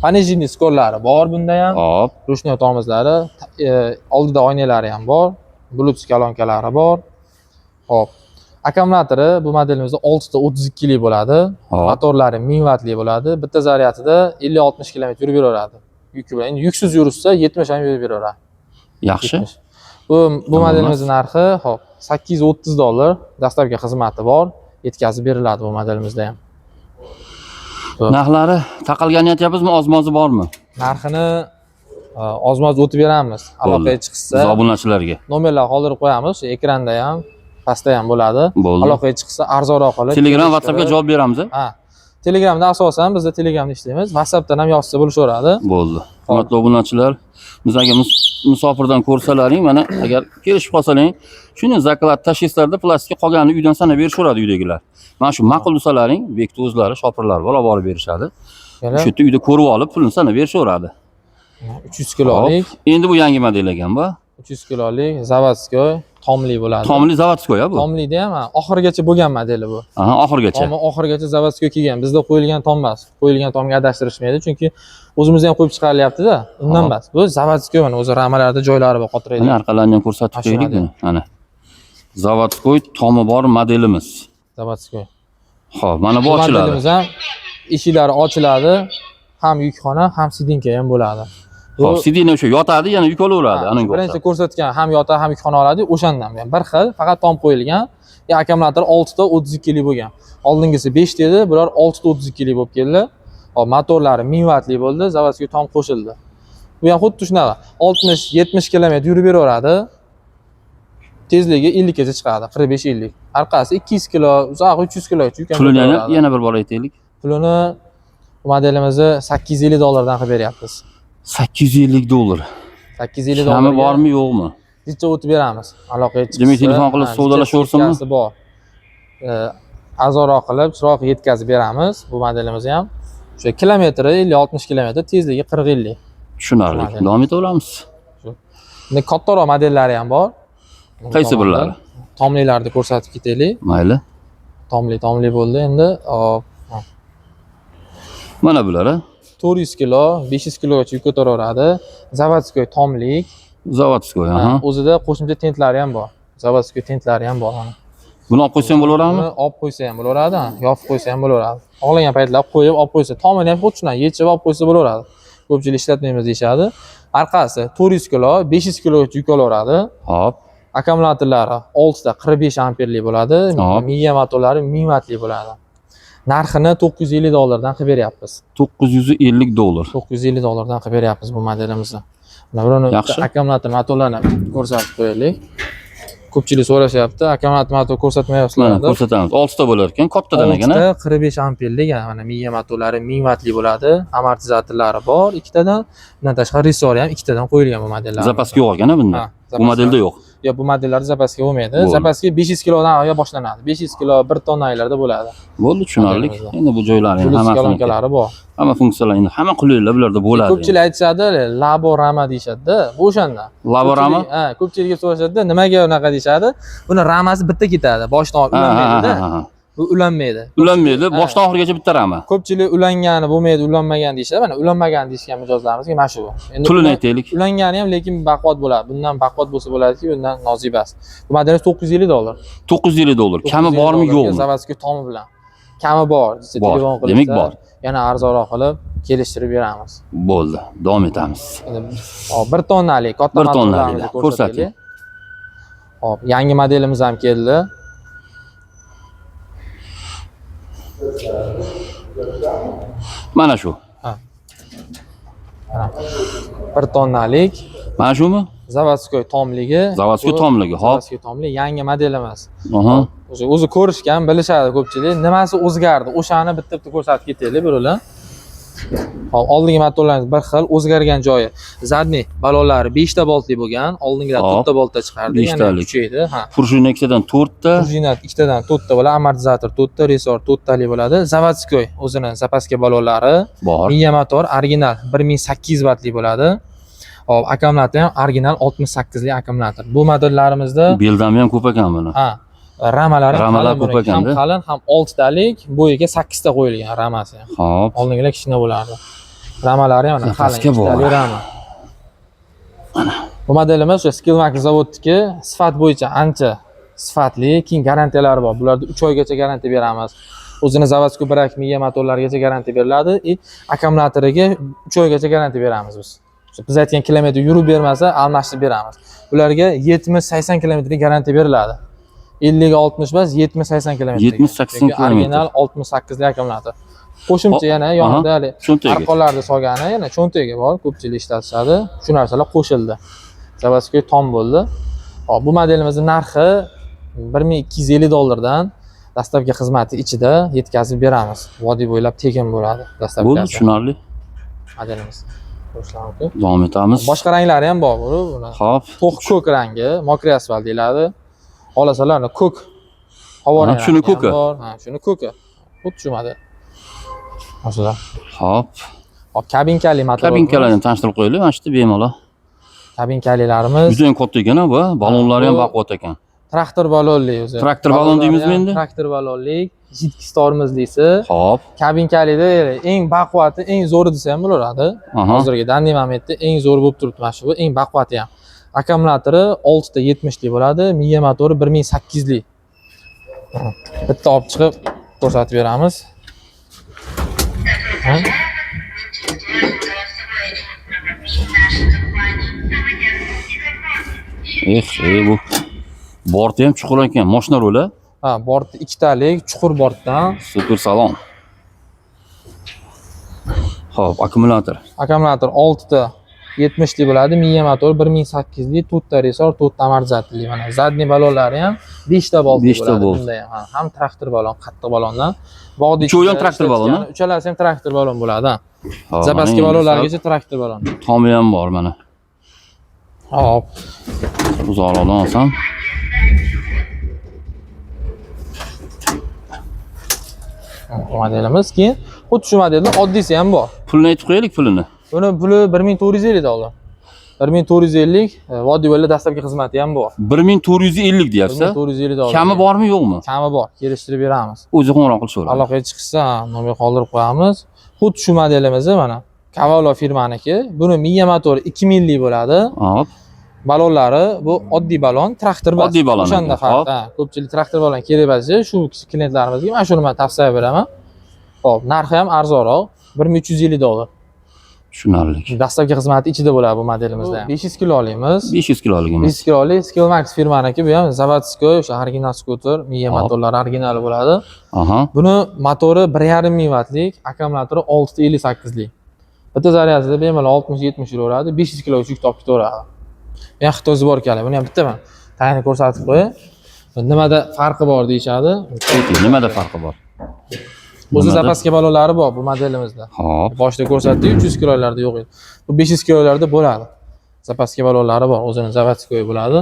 Пониженный сковор lari bor bunda ham. Hop. Ручной tormozlari, oldida oynalari ham bor. Bluetooth kolonkalari bor. Hop. Akkumulyatori bu modelimizda 6 ta 32 lik bo'ladi. Hop. Motorlari 1000 vatli bo'ladi. Bitta zaryadida 50-60 km yurib yuraveradi. Yuki bilan. Endi yuksiz yurishsa 70 ham yurib yuraveradi. Yaxshi. 70. Bu modelimizning narxi hop $830, доставка xizmati bor, yetkazib beriladi bu modelimizda ham. Narxlari taqalganini aytyapmizmi, ozmozi bormi? Narxini ozmoz o'tib beramiz. Aloqaga chiqsa, Biz obunachilarga. Nomerlar qoldirib qo'yamiz, shu ekranda ham, pastda ham bo'ladi. Bo'ldi. Aloqaga chiqsa arzonroq qilib. Telegram, WhatsAppga javob beramiz. Ha. Telegramda asosan bizda Telegramda ishlaymiz. WhatsAppdan ham yozsa bo'lishaveradi. Bo'ldi. Hurmatli obunachilar, biz agar musofirdan ko'rsalaring, mana agar kelishib qolsalaring, shuni заклад tashlaysizlarda, plastikka qolganini uydan sanab berishaveradi uydagilar. Mana shu ma'qul desalaring, bekni o'zlari shopirlar bor, olib borib berishadi. Yana Shu yerda uyda ko'rib olib, pulini sanab berishaveradi. 300 kilolik, Hop. Endi bu yangi model ekan bu. 300 kilolik заводской tomli bo'ladi. Tomli заводской bu. Tomlida ham ha, oxirigacha bo'lgan modeli bu. Aha, oxirigacha. Tomi oxirigacha заводской kelgan. Bizda qo'yilgan tom emas. Qo'yilgan tomga adashtirishmaydi, chunki o'zimizda ham qo'yib chiqarilyapti-da. Undan emas. Bu заводской, mana o'zi ramalarda joylari bor, qotiraydi. Mana orqalarini ham ko'rsatib Mana shu qo'yaylik model. buni. Mana. Заводской tomi bor modelimiz. Заводской. Xo'p, mana bu Bu ochiladi. modelimiz ham eshiklari ochiladi. Ham yukxona, ham сиденье ham bo'ladi. Bu Xo'p, сиденье o'sha yotadi, yana yuk olaveradi. Ha, Ananga birinchi o'xshab. ko'rsatgan ham yotadi, ham yukxona oladi, o'shandan bu ham bir xil, faqat tom qo'yilgan. Ya akkumulyator 6 ta 32 lik bo'lgan. Oldingisi 5 ta edi, bular 6 ta 32 lik bo'lib keldi. Hop, motorlari 1000 vatli bo'ldi, заводской tom qo'shildi. Bu ham xuddi shunaqa 60-70 kilometr yurib beraveradi. Tezligi 50 gacha chiqadi, 45-50. Orqasi 200 kilo, uzog'i 300 kilogacha yuk ham Pulini yana, ko'taveradi. yana bir bor aytaylik. Pulini bu modelimizni $850 dan qilib beryapmiz. 850 dollar. 850 Kami dollarga bormi, yo'qmi? Jicha o'tib beramiz. Aloqaga chiqsa. Demak, telefon qilib Ha, savdolashaversinmi? jicha bor. Arzonroq qilib, chiroyli yetkazib beramiz bu modelimizni ham. O'sha kilometri 50-60 kilometr, tezligi 40-50. Tushunarli. Model. Davom etaveramiz. Endi kattaroq modellari ham bor. Qaysi birlari? Tomlilarni ko'rsatib ketaylik. Mayli. Tomli, tomli bo'ldi endi. Hop, Mana bular, a? 400 kilo, 500 kilogacha yuk ko'taraveradi. Заводской tomlik. Заводской, Ha, aha. o'zida qo'shimcha tentlari ham bor. Заводской tentlari ham bor mana. Buni olib qo'ysa ham bo'laveradimi? Buni olib qo'ysa ham bo'laveradi, ha, yopib qo'ysa ham bo'laveradi. Xohlagan paytlar qo'yib olib qo'ysa, tomini ham xuddi shunday yechib olib qo'ysa bo'laveradi. Ko'pchilik ishlatmaymiz deyishadi. Orqasi 400 kilo, 500 kilogacha yuk olaveradi. Hop. Akkumulyatorlari 6 ta 45 amperli bo'ladi. Hop. Miya motorlari 1000 vatli bo'ladi. Narxini $950 dan qilib beryapmiz. 950 dollar. $950 dan qilib beryapmiz bu modelimizni. Mana buni Yaxshi. akkumulyator motorlarini ko'rsatib qo'yaylik. Ko'pchilik so'rashyapti, akkumulyator motor ko'rsatmayapsizlar Mana deb. ko'rsatamiz. 6 ta bo'lar ekan, kattadan ekan, a? 6 ta 45 amperlik, mana miya motorlari 1000 vatli bo'ladi. Amortizatorlari bor ikkitadan. Bundan tashqari ressori ham ikkitadan qo'yilgan bu modellarda. Запаска yo'q ekan, a bunda. Ha, Bu modelda yo'q. Yo'q, bu modellarda запаска bo'lmaydi. Bo'ldi. Запаска 500 kilodan oyoq boshlanadi. 500 kilo, 1 tonnalarda bo'ladi. Bo'ldi, tushunarli. Modelimizda. Endi bu joylari ham Bluetooth hammasini. kolonkalari bor. Hamma funksiyalar endi hamma qulayliklar bularda bo'ladi. Ko'pchilik aytishadi, labo rama deyishadi-da. Bu o'shanda. Laborami? Ha, ko'pchilik so'rashadi, nimaga unaqa deyishadi. Buni ramasi bitta ketadi, boshdan Ha, ha, ulanmaydida. ha, ha. Bu ulanmaydi. Ulanmaydi, Ha. boshdan oxirigacha bitta rama. Ko'pchilik ulangani bo'lmaydi, ulanmagan deyishadi. Mana ulanmagan deyishgan mijozlarimizga mana shu. Endi Pulini aytaylik. Ulangani ham lekin baquvvat bo'ladi. Bundan baquvvat bo'lsa bo'ladiki, bundan nozibas. Bu modelimiz $950. 950 dollar. Kami 950 bormi, dollarga yo'qmi? Заводской tomi bilan. Kami bor, desa Bor. telefon qilishsa, Demak, bor. yana arzonroq qilib kelishtirib beramiz. Bo'ldi. Davom etamiz. Endi, hop, 1 tonnalik katta Bir motorlarimizni tonnalik, ko'rsataylik. ko'rsating. Hop, yangi modelimiz ham keldi. Mana shu. Mana 1 tonnalik Mana shumi? заводской tomligi. Заводской Bu tomligi, hop. Заводской tomli yangi modelimiz. Aha. O'zi ko'rishgan, bilishadi ko'pchilik. Nimasi o'zgardi? O'shani bitta-bitta ko'rsatib ketaylik birovlar. Hop, oldingi motorlarimiz bir xil, o'zgargan joyi. Задний balonlari 5 ta boltli bo'lgan, oldingilar Hop. 4 ta boltda chiqardi, yana Beshtalik. kuchaydi. Ha. Пружина ikkitadan 4 ta. Пружина ikkitadan 4 ta bo'ladi, amortizator 4 ta, ressor 4 tali bo'ladi. Заводской o'zini запаска balonlari, Bor. miya motor original 1800 vatli bo'ladi. Hop, akkumulyator ham original 68 lik akkumulyator. Bu modellarimizda Beldami ham ko'p ekan buni. ha, ramalari Ramalar qalin ko'p buniki. Ham ekanda. qalin, ham 6 talik, bo'yiga 8 ta qo'yilgan ramasi ham. Hop. Oldingilar kichkina bo'lardi. Ramalari ham mana qalin, Запаска bor. ikkitalik rama. Bu modelimiz o'sha Skillmax zavodniki, sifat bo'yicha ancha sifatli, keyin garantiyalari bor. Bularda 3 oygacha garantiya beramiz. O'zini заводской brak miya motorlarigacha garantiya beriladi и akkumulyatoriga 3 oygacha garantiya beramiz biz. Biz aytgan kilometr yurib bermasa, almashtirib beramiz. Ularga 70-80 kilometrlik garantiya beriladi. 50-60 emas, 70-80 kilometr. 70-80 kilometr. Original 68 lik akkumulyator. Qo'shimcha yana yonida hali Cho'ntagi. arqonlarni solgani, yana cho'ntagi bor, ko'pchilik ishlatishadi. Shu narsalar qo'shildi. Заводской tom bo'ldi. Hop, bu modelimizning narxi $1250 dollardan доставка xizmati ichida yetkazib beramiz. Vodiy bo'ylab tekin bo'ladi Bo'ldi, доставка si. Tushunarli. Modelimiz. Ko'rishlar mumkin. Davom etamiz. Boshqa ranglari ham bor bu. Bular. Xo'p. To'q ko'k rangi, мокрый asfalt deyiladi. Xohlasalar ko'k havo Ha, shuni rangi ham ko'ki. bor. Ha, shuni ko'ki. Xuddi shu model. Masalan. Xo'p. Hop, kabinkali motor. Kabinkalarni tanishtirib qo'yaylik, mana shu yerda bemalol. Kabinkalilarimiz Juda ham katta ekan bu, ballonlari ham Bu- baquvvat ekan. Traktor balonli o'zi. Traktor balon Balonlari deymizmi ham endi? Traktor balonli, жидкий tormozlisi. Xo'p. Kabinkalida eng baquvvati, eng zo'ri desa ham bo'laveradi. Hozirgi данный момент da eng zo'ri bo'lib turibdi mana shu, bu eng baquvvati ham. Akkumulyatori 6 ta 70 lik bo'ladi, miya motori 1800 lik. Bitta olib chiqib ko'rsatib beramiz. Ha? Eh, bu borti ham chuqur ekan, mashina ruli. Ha, borti ikkitalik, chuqur bortdan. Super salon. Xo'p, akkumulyator. Akkumulyator 6 ta 70 lik bo'ladi, miya motori 1800 lik, to'rtta resor, to'rtta amortizatorli. Mana задний balonlari ham 5 ta bolt 5 ta bo'ladi. bolt. Bunda ham, ha, ham traktor balon, qattiq balondan. Bog'da Uchovi ham traktor baloni? Uchalasi ham traktor balon bo'ladi, ha. Xo'p, Запаска mana balonlargacha traktor balon. Tomi ham bor mana. Hop. Uzoqroqdan olsam. Bu modelimiz, keyin xuddi shu modelda oddiysi ham bor. Pulini aytib qo'yaylik, pulini. Buni puli $1450 dollar. 1450, vodiy bo'ylab dastlabki xizmati ham bor. 1450 deyapsiz. 1450 dollar. Kami bormi, yo'qmi? Kami bor, kelishtirib beramiz. O'zi qo'ng'iroq qilishaveradi. Aloqaga chiqsa, nomer qoldirib qo'yamiz. Xuddi shu modelimizni mana Cavallo firmaniki. Buni miya motori 2000 lik bo'ladi. Hop. Balonlari bu oddiy balon, traktor emas. Oddiy balon O'shanda ekan, farq. hop. Ha, ko'pchilik traktor balon kerak bo'lsa, shu klientlarimizga mana shuni men tavsiya beraman. Xo'p, narxi ham arzonroq, $1350 dollar. Tushunarli. Dastlabki xizmati ichida bo'ladi bu modelimizda ham. 500 kilo olamiz. 500 kiloligimiz. 500 kilolik Skillmax firmaniki, bu ham заводской, o'sha original skuter, miya Hop. motorlari originali bo'ladi. Aha. Buni motori 1,5 ming vattlik, akkumulyatori 6.58 lik. Bitta zaryadida bemalol 60-70 yuraveradi, 500 kilo yuk topib ketaveradi. Bu ham Xitoy сборка li. Buni ham bitta man tayini ko'rsatib qo'yay. Nimada farqi bor deyishadi. Peki, nimada farqi bor? O'zi Nimada? запаска balonlari bor bu modelimizda. Hop. Boshida ko'rsatdik, 300 kilolarda yo'q edi. Bu 500 kilolarda bo'ladi. Запаска balonlari bor, o'zini заводской bo'ladi.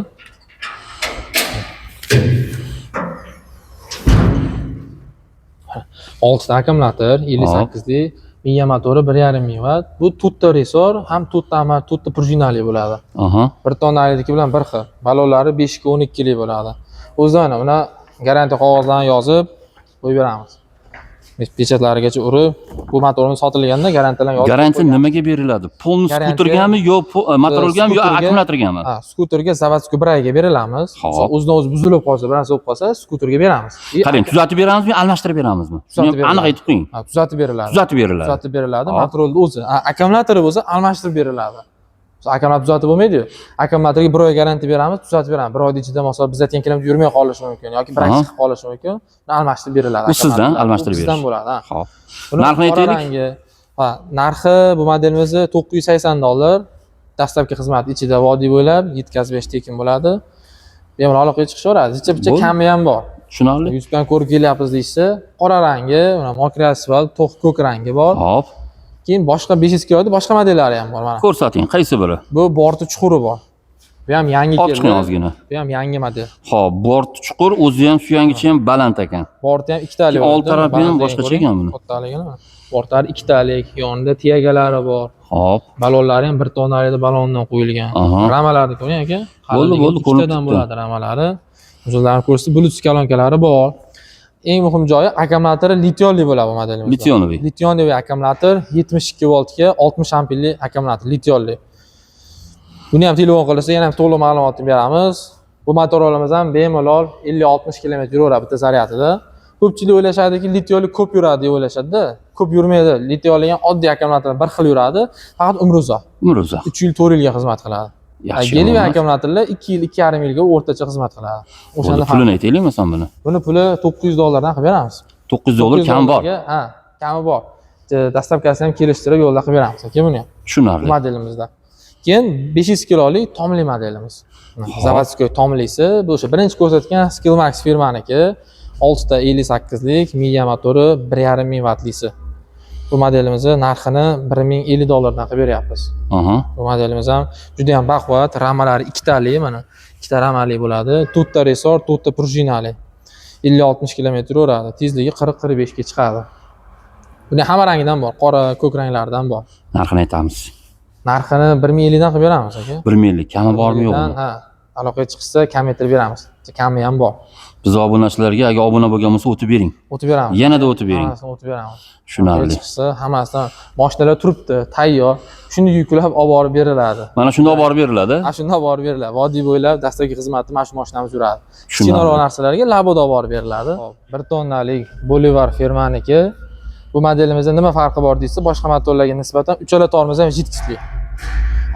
Oltita akkumulyator, 58 lik, miya motori 1,5 ming vatt. Bu to'rtta resor, ham to'rtta ama to'rtta prujinali bo'ladi. Aha. Bir tonnaligi bilan bir xil. Balonlari 5 ga 12 lik bo'ladi. O'zidan mana buni garantiya qog'ozlarini yozib qo'yib beramiz. Pechatlarigacha urib, bu motorimiz sotilganda garantiyalarni yozib Garantiya qo'ygan. nimaga beriladi? Polni Garantiya- skutergami yo motorgami yo Skuterga- akkumulyatorgami? Ha, skuterga заводской bir oyga berilamiz. Hop. O'zidan o'zi buzilib qolsa, bir narsa bo'lib qolsa, skuterga beramiz. И Qarang, tuzatib beramizmi, almashtirib beramizmi? Tuzatib Shuni ham aniq beriladi. aytib qo'ying. Ha, tuzatib beriladi. Tuzatib beriladi. Tuzatib beriladi. Hop. Motorni o'zi. Ha, akkumulyatori bo'lsa almashtirib beriladi. Akkumulyator tuzatib bo'lmaydi-yu. Akkumulyatorga bir oy garantiya beramiz, tuzatib beramiz. Bir oyda ichida masalan biz aytgan kilometr yurmay qolishi mumkin yoki brak Aha. chiqib qolishi mumkin. Uni almashtirib beriladi. Bu sizdan akkumulyator. almashtirib Bu bizdan berish. bo'ladi, ha. Xo'p. Buni Narxini qora aytaylik. rangi. Ha, narxi bu modelimizni $980 dollar. Dastlabki xizmat ichida vodiy bo'ylab yetkazib berish tekin bo'ladi. Bemalol aloqaga chiqishaveradi. Zicha-picha Bo'ldi. kami ham bor. Tushunarli. Yuzdan ko'rib kelyapmiz deyishsa, qora rangi, mana мокрый asfalt, to'q ko'k rangi bor. Hop. Keyin boshqa 500 kiloda boshqa modellari ham bor mana. Ko'rsating, qaysi biri? Bu borti chuquri bor. Bu ham yangi Olib chiqing keldi. ozgina. Bu ham yangi model. Xo'p, bort chuqur, o'zi ham suyangichi ham baland ekan. Borti ham ikkitalik. Keyin old bo'ladi. tarafi ham Balandligini boshqacha ko'ring. ekan buni. Kattaligini. Bortlari ikkitalik, yonida tiyagalari bor. Hop. Balonlari ham bir tonnalik balondan qo'yilgan. Aha. Ramalarni ko'ring aka. Bo'ldi, bo'ldi, ko'rinib Ikkitadan turibdi. bo'ladi ramalari. O'zlarini ko'rsa, Bluetooth kolonkalari bor. Eng muhim joyi akkumulyatori litiyonli bo'ladi bu modelimizda. Litiyonli. Litiyonli akkumulyator 72 voltga 60 amperli akkumulyator litiyonli. Buni ham telefon qilsa yana ham to'liq ma'lumotni beramiz. Bu motorlarimiz ham bemalol 50-60 km yuraveradi bitta zaryadida. Ko'pchilik o'ylashadiki, литьё li ko'p yuradi deb o'ylashadi-da. Ko'p yurmaydi. Литьё li ham oddiy akkumulyator bir xil yuradi, faqat umri uzoq. Umri uzoq. 3 yil, 4 yilga xizmat qiladi. Yaxshi. Гелевый Bo'lmas. Akkumulyatorlar 2 yil, 2,5 yilga o'rtacha xizmat qiladi. Bo'ldi, O'shanda pulini aytaylik masalan buni. Buni puli 900 dollardan qilib beramiz. 900 dollar 900 kam bor. Dollarga, ha, kami bor. Доставка sini ham kelishtirib yo'lda qilib beramiz aka buni ham. Bu Tushunarli. modelimizda. Keyin 500 kilolik tomli modelimiz. Заводской tomlisi, bu o'sha birinchi ko'rsatgan Skillmax firmaniki, 6 ta 58 lik miya motori, 1,5 ming vattlisi. Bu modelimizni narxini 1050 dollardan qilib beryapmiz. Bu modelimiz ham juda ham baquvvat, ramalari ikkitali, mana ikkita ramali bo'ladi. To'rtta resor, to'rtta prujinali. 50-60 kilometr yuradi. Tezligi 40-45 ga chiqadi. Buni hamma rangidan bor, qora, ko'k ranglaridan bor. Narxini aytamiz. Narxini 1050 dan qilib beramiz aka. 1050 kami bormi, 1050 dan, yo'qmi? Ha, aloqaga chiqsa kamaytirib beramiz. Kami ham bor. Biz obunachilarga agar obuna bo'lgan bo'lsa, o'tib bering. O'tib beramiz. Yanada o'tib bering. Hammasini o'tib beramiz. Tushunarli. Aloqaga chiqsa hammasidan mashinalar turibdi, tayyor. Shuni yuklab olib borib beriladi. Mana shunda olib borib beriladi. Ana shunda olib borib beriladi. Vodiy bo'ylab dastlabki xizmatni mana shu mashinamiz yuradi. Kichkinaroq Tushunarli. Narsalarga Laboda olib borib beriladi. 1 tonnalik Bolivar firmaniki. Bu modelimizda nima farqi bor deysiz, boshqa motorlarga nisbatan uchala tormoz ham жидкость li.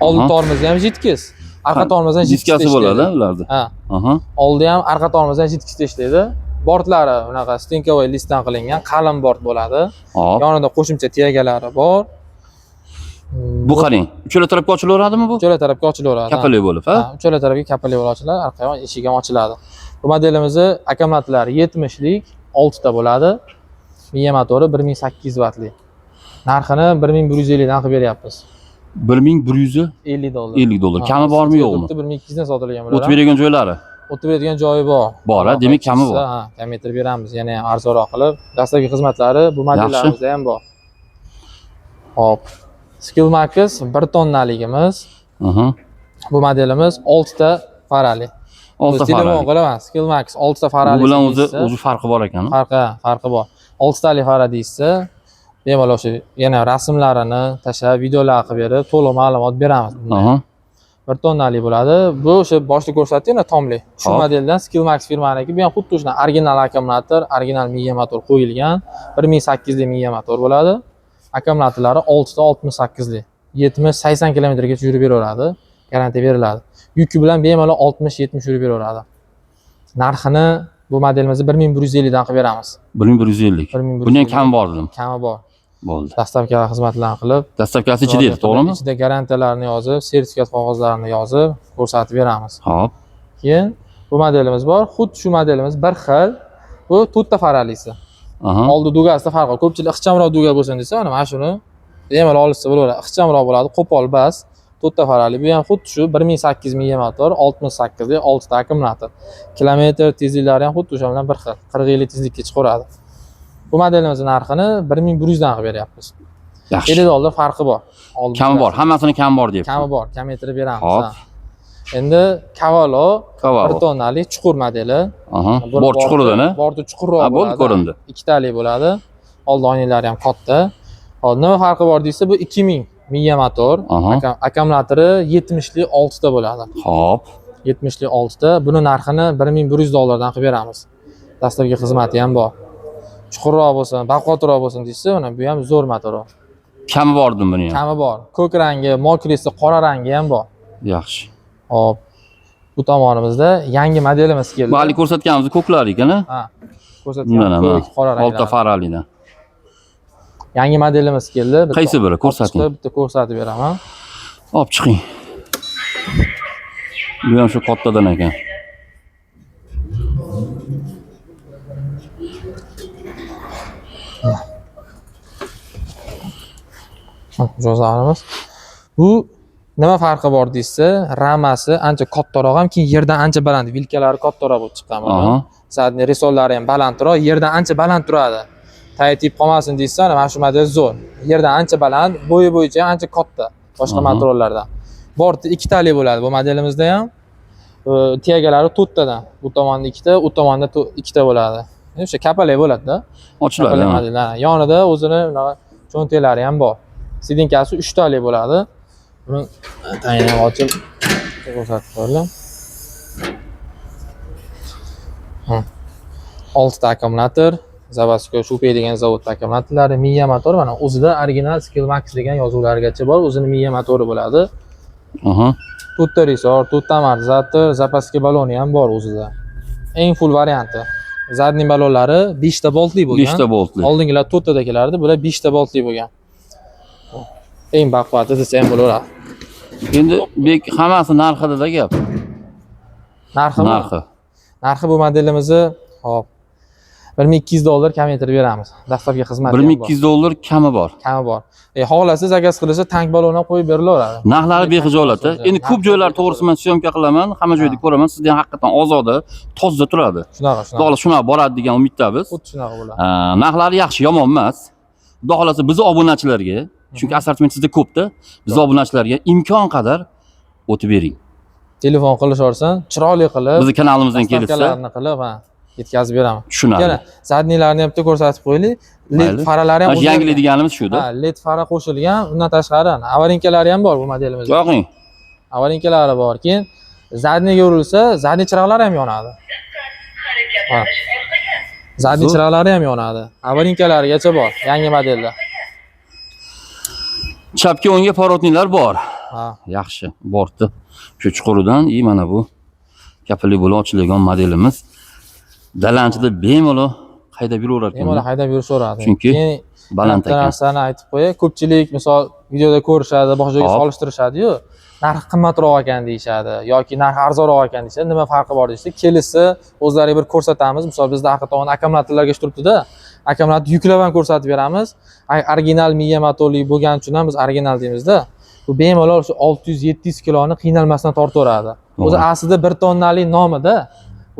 Oldi tormozi ham жидкость, arqa tormoz ham жидкость Diskasi bo'ladi ularda. Ha, oldi ham, arqa tormoz ham жидкость da ishlaydi. Bortlari unaqa стенковой listdan qilingan, qalin bort bo'ladi. Yonida qo'shimcha тяга lari bor. Bu qarang, uchala tarafga ochilaveradimi bu? Uchala tarafga ochilaveradi. Kapalak bo'lib, ha? Ha, uchala tarafga kapalak bo'lib ochiladi, arqa yon eshik ham ochiladi. Bu modelimizni akkumulyatorlari 70 lik, 6 ta bo'ladi. Miya motori 1800 vatli. Narxini 1150 dan qilib beryapmiz. 1150 50 dollar. Dollar. Ha, Kami bormi, yo'qmi? 1200 dan sotilgan bo'ladi. O'tib beradigan joylari. O'tib beradigan joyi bor. Bor, ha, demak kami bor. Ha, kamaytirib beramiz, yana ham arzonroq qilib. Dastlabki xizmatlari bu modellarimizda ham bor. Hop. Skillmax 1 tonnaligimiz. Bu modelimiz 6 ta farali. Oltita Telefon farali. qilaman. Skillmax 6 ta farali. Bu bilan o'zi farqi bor ekan. Farqi bor. 6 tali fara deyishsa, bemalol o'sha yana rasmlarini tashlab, videolar qilib berib, to'liq ma'lumot beramiz. 1 tonnalik bo'ladi. Bu o'sha boshida ko'rsatdik, tomli. Shu modeldan Skillmax firmaniki. Bu ham xuddi o'sha original akkumulyator, original miya motor qo'yilgan. 1800 lik miya motor bo'ladi. Akkumulyatorlari 6 ta 68 lik. 70-80 kilometrgacha yurib beraveradi. Garantiya beriladi. Yuki bilan bemalol 60-70 yurib beraveradi. Narxini bu modelimizni 1150 dan qilib beramiz. 1150. 1150. Bundan kami bor dedim. Kami bor. Bo'ldi. Доставка xizmatlarini qilib, Доставка si ichida edi, to'g'rimi? Ichida garantiyalarni yozib, sertifikat qog'ozlarini yozib, ko'rsatib beramiz. Keyin bu modelimiz bor. Xuddi shu modelimiz bir xil. Bu to'rtta faralisi. Oldi дуга sida farqi bor. Ko'pchilik ixchamroq дуга bo'lsin desa, mana shuni bemalol olishsa bo'laveradi. Ixchamroq bo'ladi, qo'pol bas. To'rtta farali. Bu ham xuddi shu 1800 miya motor, 68 lik 6 ta akkumulyator. Kilometr tezliklari ham xuddi o'sha bilan bir xil. 40 tezlikka chiqaveradi. Bu modelimizni narxini 1100 dan qilib beryapmiz. Yaxshi. 50 dollar farqi bor. Oldi Kami bor, dugasi. hammasini kami bor deyapti. Kami bor, kamaytirib beramiz. Hop. Ha. Endi Cavallo Cavallo. 1 tonnalik chuqur modeli. Buni Bor chuquridan, ha? Borti chuqurroq Ha, bo'ldi, bo'ladi. ko'rindi. Ikkitalik bo'ladi. Oldi oynalari ham katta. Hop, nima farqi bor deysa, bu 2000 miya motor. Akkumulyatori 70 lik 6 ta bo'ladi. 70 lik 6 ta. Buni narxini 1100 dollardan qilib beramiz. Dastlabki xizmati ham bor. Chuqurroq bo'lsin, baquvvatroq bo'lsin deysa, mana bu ham zo'r motor. Kami bor dedim buni ham. Kami bor. Ko'k rangi, мокрый si, qora rangi ham bor. Yaxshi. Hop. Bu tomonimizda yangi modelimiz keldi. Bu hali ko'rsatganimiz ko'klar ekan, ha? Ha. Ko'rsatgan Bundan ham, ko'k, qora ha. Oltita ranglar. faralidan. Yangi modelimiz keldi. Bitta Qaysi biri? Ko'rsating. Chiqib, bitta ko'rsatib beraman. Olib chiqing. Bu ham shu kattadan ekan. Mijozlarimiz. Bu nima farqi bor deysa, ramasi ancha kattaroq ham, keyin yerdan ancha baland, vilkalari kattaroq bo'lib chiqqan buni. Задний resorlari ham balandroq, yerdan ancha baland turadi. Tay tegib qolmasin deysa, mana shu model zo'r. Yerdan ancha baland, bo'yi bo'yicha ham ancha katta boshqa motorlardan. Borti ikkitali bo'ladi bu modelimizda ham. Тяга lari to'rttadan. Bu tomonda ikkita, u tomonda ikkita bo'ladi. O'sha kapalak bo'ladi-da. Ochiladi. Kapalak Ha. model, ha. Yonida o'zini bunaqa cho'ntaklari ham bor. Сиденька si uchtali bo'ladi. Buni tagini ham ochib ko'rsatib qo'yildi. Oltita akkumulyator, Заводской Shupei degan zavodda akkumulyatorlari, Miya motor, mana o'zida original Skill Max degan yozuvlargacha bor, o'zini Miya motori bo'ladi. To'rtta ressor, to'rtta amortizator, запаска baloni ham bor o'zida. Eng full varianti. Задний balonlari 5 ta boltli bo'lgan. 5 ta boltli. Oldingilar to'rttada kelardi, bular 5 ta boltli bo'lgan. Eng baquvvati desa ham bo'laveradi. Endi bek, hammasi narxida gap. Narximi? Narxi. Narxi bu modelimizni, hop, 1200 dollar kamaytirib beramiz. Dastlabki xizmati ham bor. 1200 dollar kami bor. Kami bor. Xohlasa заказ qilsa, tank balon ham qo'yib berilaveradi. Narxlari bexijolat. Endi ko'p joylar, to'g'risi, men съёмка qilaman, hamma joyda ko'raman, sizda ham haqiqatan ozoda, toza turadi. Shunaqa, Xudo shunaqa. xohlasa shunaqa boradi degan umiddamiz. Xuddi shunaqa bo'ladi. Narxlari yaxshi, yomon emas. Xudo xohlasa bizni obunachilarga, chunki assortiment sizda ko'pda, bizni obunachilarga imkon qadar o'tib bering. Telefon qilishaversin, chiroyli qilib, Bizni kanalimizdan kelsa доставка larni qilib, ha, yetkazib beraman. tushunadi. Yana задний larni ham bitta ko'rsatib qo'yaylik. LED Mayli. faralari ham Mana shu yangilik o'zgargan. deganimiz shuda. Ha, LED fara qo'shilgan. Undan tashqari аварийка lari ham bor bu modelimizda. Yoqing. Аварийка lari bor. Keyin задний ga urilsa, задний chiroqlari ham yonadi. Ha. Задний Zo'r. chiroqlari ham yonadi. Аварийка larigacha bor yangi modelda. Chapga, o'ngga поворотник lar bor. Ha. Yaxshi, bordi. Shu chuquridan и mana bu kapilli bo'lib ochiladigan modelimiz. Dalanchida bemalol haydab yuraverar ekan. Bemalol haydab yurishaveradi. Chunki Keyin baland bitta ekan. narsani aytib qo'yay, ko'pchilik misol videoda ko'rishadi, boshqa joyga solishtirishadi-yu, narxi qimmatroq ekan deyishadi yoki narxi arzonroq ekan deyishadi. Nima farqi bor deyishadi. Kelishsa, o'zlariga bir ko'rsatamiz. Misol bizda arqa tomon akkumulyatorlarga turibdi-da. Akkumulyator yuklab ham ko'rsatib beramiz. Original Miya motorli bo'lgani uchun ham biz original deymizda. Bu bemalol shu 600-700 kiloni qiynalmasdan tortaveradi. O'zi aslida 1 tonnalik nomida.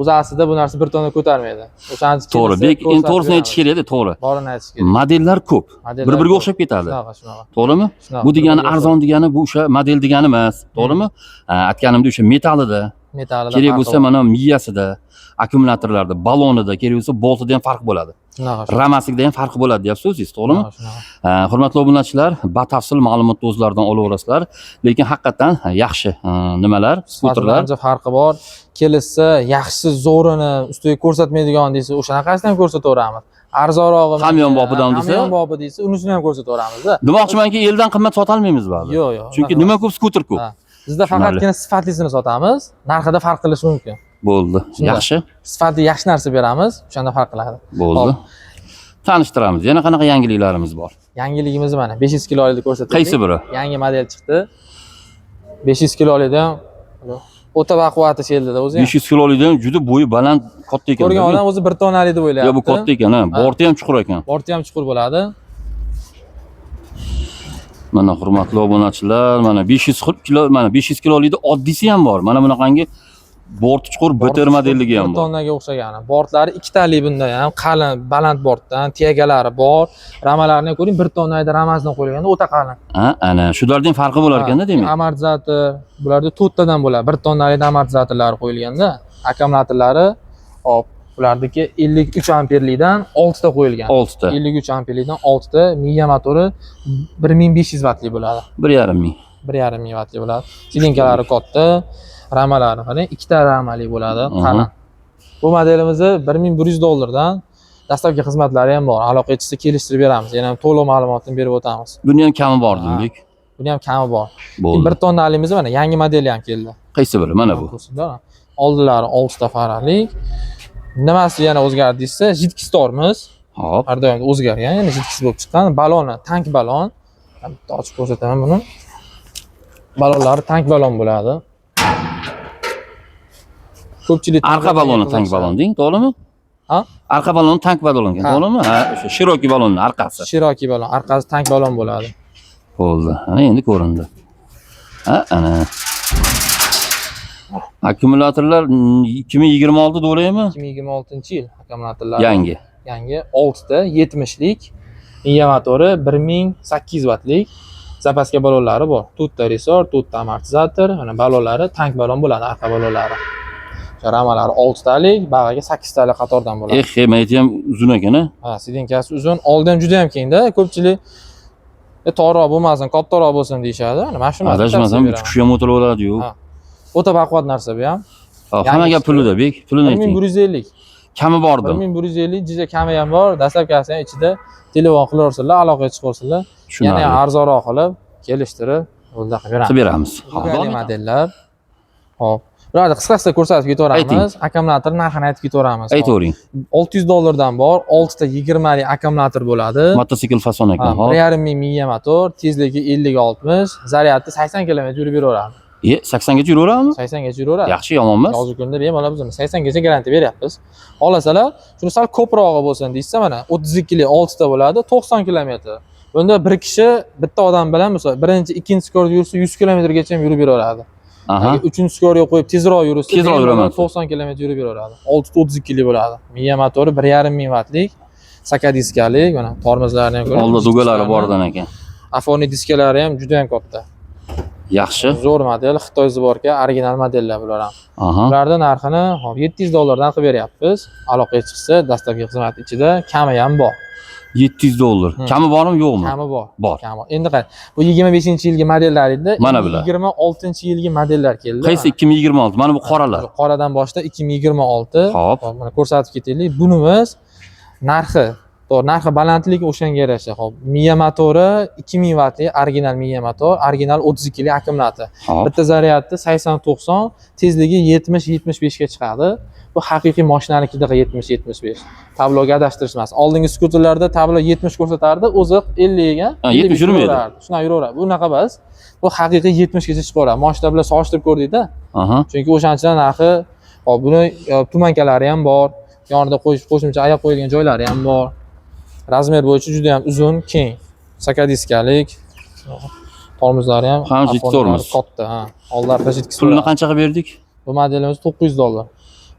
O'zi aslida bu narsa 1 tonna ko'tarmaydi. O'shaning uchun To'g'ri, kelsa bek, endi ko'rsatib to'g'risini aytish beramiz. kerak edi, to'g'ri. Borini aytish kerak. Modellar ko'p. Modellar Bir-biriga ko'p. o'xshab ketadi. Shunaqa, shunaqa. To'g'rimi? Shunaqa, Bu degani bir-biriga arzon degani bu o'sha model degani emas, to'g'rimi? Ha, aytganimdek o'sha metallida, Metallida kerak farqi bo'lsa bor. mana miyasida, akkumulyatorlarda, balonida, kerak bo'lsa boltida ham farq bo'ladi. Shunaqa, shunaqa. Ramasigida ham farqi bo'ladi deyapsiz o'zingiz, to'g'rimi? Shunaqa, shunaqa. Ha, hurmatli obunachilar, batafsil ma'lumotni o'zlaridan olaverasizlar, lekin haqiqatan yaxshi, ha, nimalar, Sifatida skuterlar. ancha farqi bor. Kelishsa, yaxshisi zo'rini ustiga ko'rsatmaydigan desa, o'shanaqasini ham ko'rsataveramiz. Arzonrog'i Hamyonbopidan desa? Hamyonbopi desa, unisini ham ko'rsataveramizda. Demoqchimanki, eldan qimmat sotolmaymiz baribir. Yo'q, yo'q. Chunki unaqa nima emas. ko'p, skuter ko'p. Ha. Bizda Tushunarli. faqatgina sifatlisini sotamiz, narxida farq qilishi mumkin. Bo'ldi. Shunday. Yaxshi. Sifatli yaxshi narsa beramiz, o'shanda farq qiladi. Bo'ldi. Hop. Tanishtiramiz. Yana qanaqa yangiliklarimiz bor? Yangiligimiz mana 500 kilolikni ko'rsatdik. Qaysi biri? Yangi model chiqdi. 500 kilolikda ham o'ta baquvvati keldida o'zi ham. 500 kilolikdan juda bo'yi baland, katta ekan. Ko'rgan odam o'zi 1 tonnalik deb o'ylayapti. Ya bu katta ekan, ha. Borti ham chuqur ekan. Borti ham chuqur bo'ladi. Mana, hurmatli obunachilar, mana 540 kilo, mana 500 kilolikda oddiysi ham bor. Mana bunaqangi borti chuqur BTR modelligi ham Bir bor. tonnaga o'xshagani. Bortlari ikkitali bunda ham, qalin, baland bortdan, тяга lari bor. Ramalarini ko'ring, 1 tonnada ramasini qo'yilganda o'ta qalin. Ha, ana shularning farqi bo'lar ekanda, demak. Amortizator bularda to'rttadan bo'ladi. 1 tonnalik amortizatorlari qo'yilganda, akkumulyatorlari hop, ularniki 53 amperlikdan 6 ta qo'yilgan. 6 ta. 53 amperlikdan 6 ta Miya motori 1500 vattli bo'ladi. 1,5 ming. 1,5 ming vattli bo'ladi. Сиденье lari katta, ramalari qarang, ikkita ramali bo'ladi, qalin. Bu modelimizni 1100 dollardan, dastlabki xizmatlari ham bor. Aloqa etishsa kelishtirib beramiz. Yana ham to'liq ma'lumotni berib o'tamiz. Buni ham kami bor, demak. Buni ham kami bor. Bo'ldi. 1 tonnalimiz mana yangi modeli ham keldi. Qaysi biri? Mana bu. Oldilari 6 ta faralik. Nimasi yana o'zgardi desa, жидкость tormoz. Hop. Har doim o'zgargan, yana жидкость bo'lib chiqqan. Baloni tank balon. Bitta ochib ko'rsataman buni. Balonlari tank balon bo'ladi. Ko'pchilik Arqa baloni tank balon deng, to'g'rimi? Ha? Arqa baloni tank balon ekan, Ha. to'g'rimi? Ha, o'sha широкий balonni orqasi. Широкий balon, orqasi tank balon bo'ladi. Bo'ldi. Ana endi ko'rindi. Ha, ana. Akkumulyatorlar 2026 to'g'rimi? 2026-yil akkumulyatorlar. Yangi. Yangi 6 ta 70 lik Miya motori 1800 vattlik запаска balonlari bor. To'rtta ressor, to'rtta amortizator, mana balonlari tank balon bo'ladi, arqa balonlari. O'sha ramalari 6 talik, bag'iga 8 talik qatordan bo'ladi. Eh, mayt ham uzun ekan, a? Ha, сиденье si uzun, oldi ham juda ham kengda. Ko'pchilik torroq bo'lmasin, kattaroq bo'lsin deyishadi. Mana mana shu Adashmasam 3 kishi ham o'tiraveradi-yu. Ha. O'ta baquvvat narsa bu ham. Ha, hamma gap pulida, bek. Pulini ayting. 1150. Kami bordi. 1150 juda kami ham bor. Dastlabkasi ham ichida telefon qilaversinlar, aloqaga chiqaversinlar. Yana ham Tushunarli. arzonroq qilib, kelishtirib, yo'lda qilib beramiz. Qilib beramiz. Hop. Tugali modellar. Hop. Bularni qisqa qisqa ko'rsatib ketaveramiz. Akkumulyator narxini aytib ketaveramiz. Aytavering. 600 dollardan bor, 6 ta 20 lik akkumulyator bo'ladi. Mototsikl fason ekan, hop. 1,5 ming miya motor, tezligi 50-60, zaryadi 80 km yurib beraveradi. 80 gacha yuraveradimi? 80 gacha yuraveradi. Yaxshi, yomon emas. Hozirgi kunda bemalol biz uni 80 gacha garantiya beryapmiz. Xohlasalar, shuni sal ko'prog'i bo'lsin deyishsa, mana 32 lik 6 ta bo'ladi, 90 km. Bunda bir kishi bitta odam bilan misol birinchi, ikkinchi skorda yursa 100 kilometrgacha ham yurib beraveradi. Agar uchinchi skorga qo'yib tezroq yursa, Tezroq bemalol yuraman. 90 km yurib beraveradi. 6.32 lik bo'ladi. Miya motori 1,5 ming vattlik, saka diskali, mana tormozlarini ham ko'ring. Oldi дуга lari bordan ekan. Опорный diskalari ham juda ham katta. Yaxshi. Zo'r model, Xitoy сборка, original modellar bular ham. Ularni narxini hop 700 dollardan qilib beryapmiz. Aloqaga chiqsa, dastlabki xizmat ichida kami ham bor. 700 dollar. Kami bormi, yo'qmi? Kami bor. Bor. Kami bor. Endi qarang, bu 25-yilgi modellar edi. Mana bular. 26-yilgi modellar keldi. Qaysi 2026? Mana bu qoralar. Qoradan boshda 2026. Hop. Hop, mana ko'rsatib ketaylik. Bunimiz narxi, to'g'ri, narxi balandligi o'shanga yarasha. Hop, miya motori 2000 vattli original miya motor, original 32 lik akkumulyator. Bitta zaryadni 80-90, tezligi 70-75 ga chiqadi. Bu haqiqiy mashinanikidagi 70-75. Tabloga adashtirish emas. Oldingi skuterlarda tablo 70 ko'rsatardi, o'zi 50 ga Ha, 70 yurmaydi. yuraverardi. Shunaqa yuraveradi. Bu unaqa emas. Bu haqiqiy 70 gacha chiqaveradi. Mashina bilan solishtirib ko'rdikda. Chunki o'shanchadan narxi, hop, buni tumankalari ham bor, yonida qo'yish qo'shimcha oyoq qo'yilgan joylari ham bor. Размер bo'yicha juda ham uzun, keng. Saka diskalik. Tormozlari ham Ham жидкий tormoz. Katta, ha. Oldi orqa жидкий. Pulini qanchaga berdik? Bu modelimiz 900 dollar.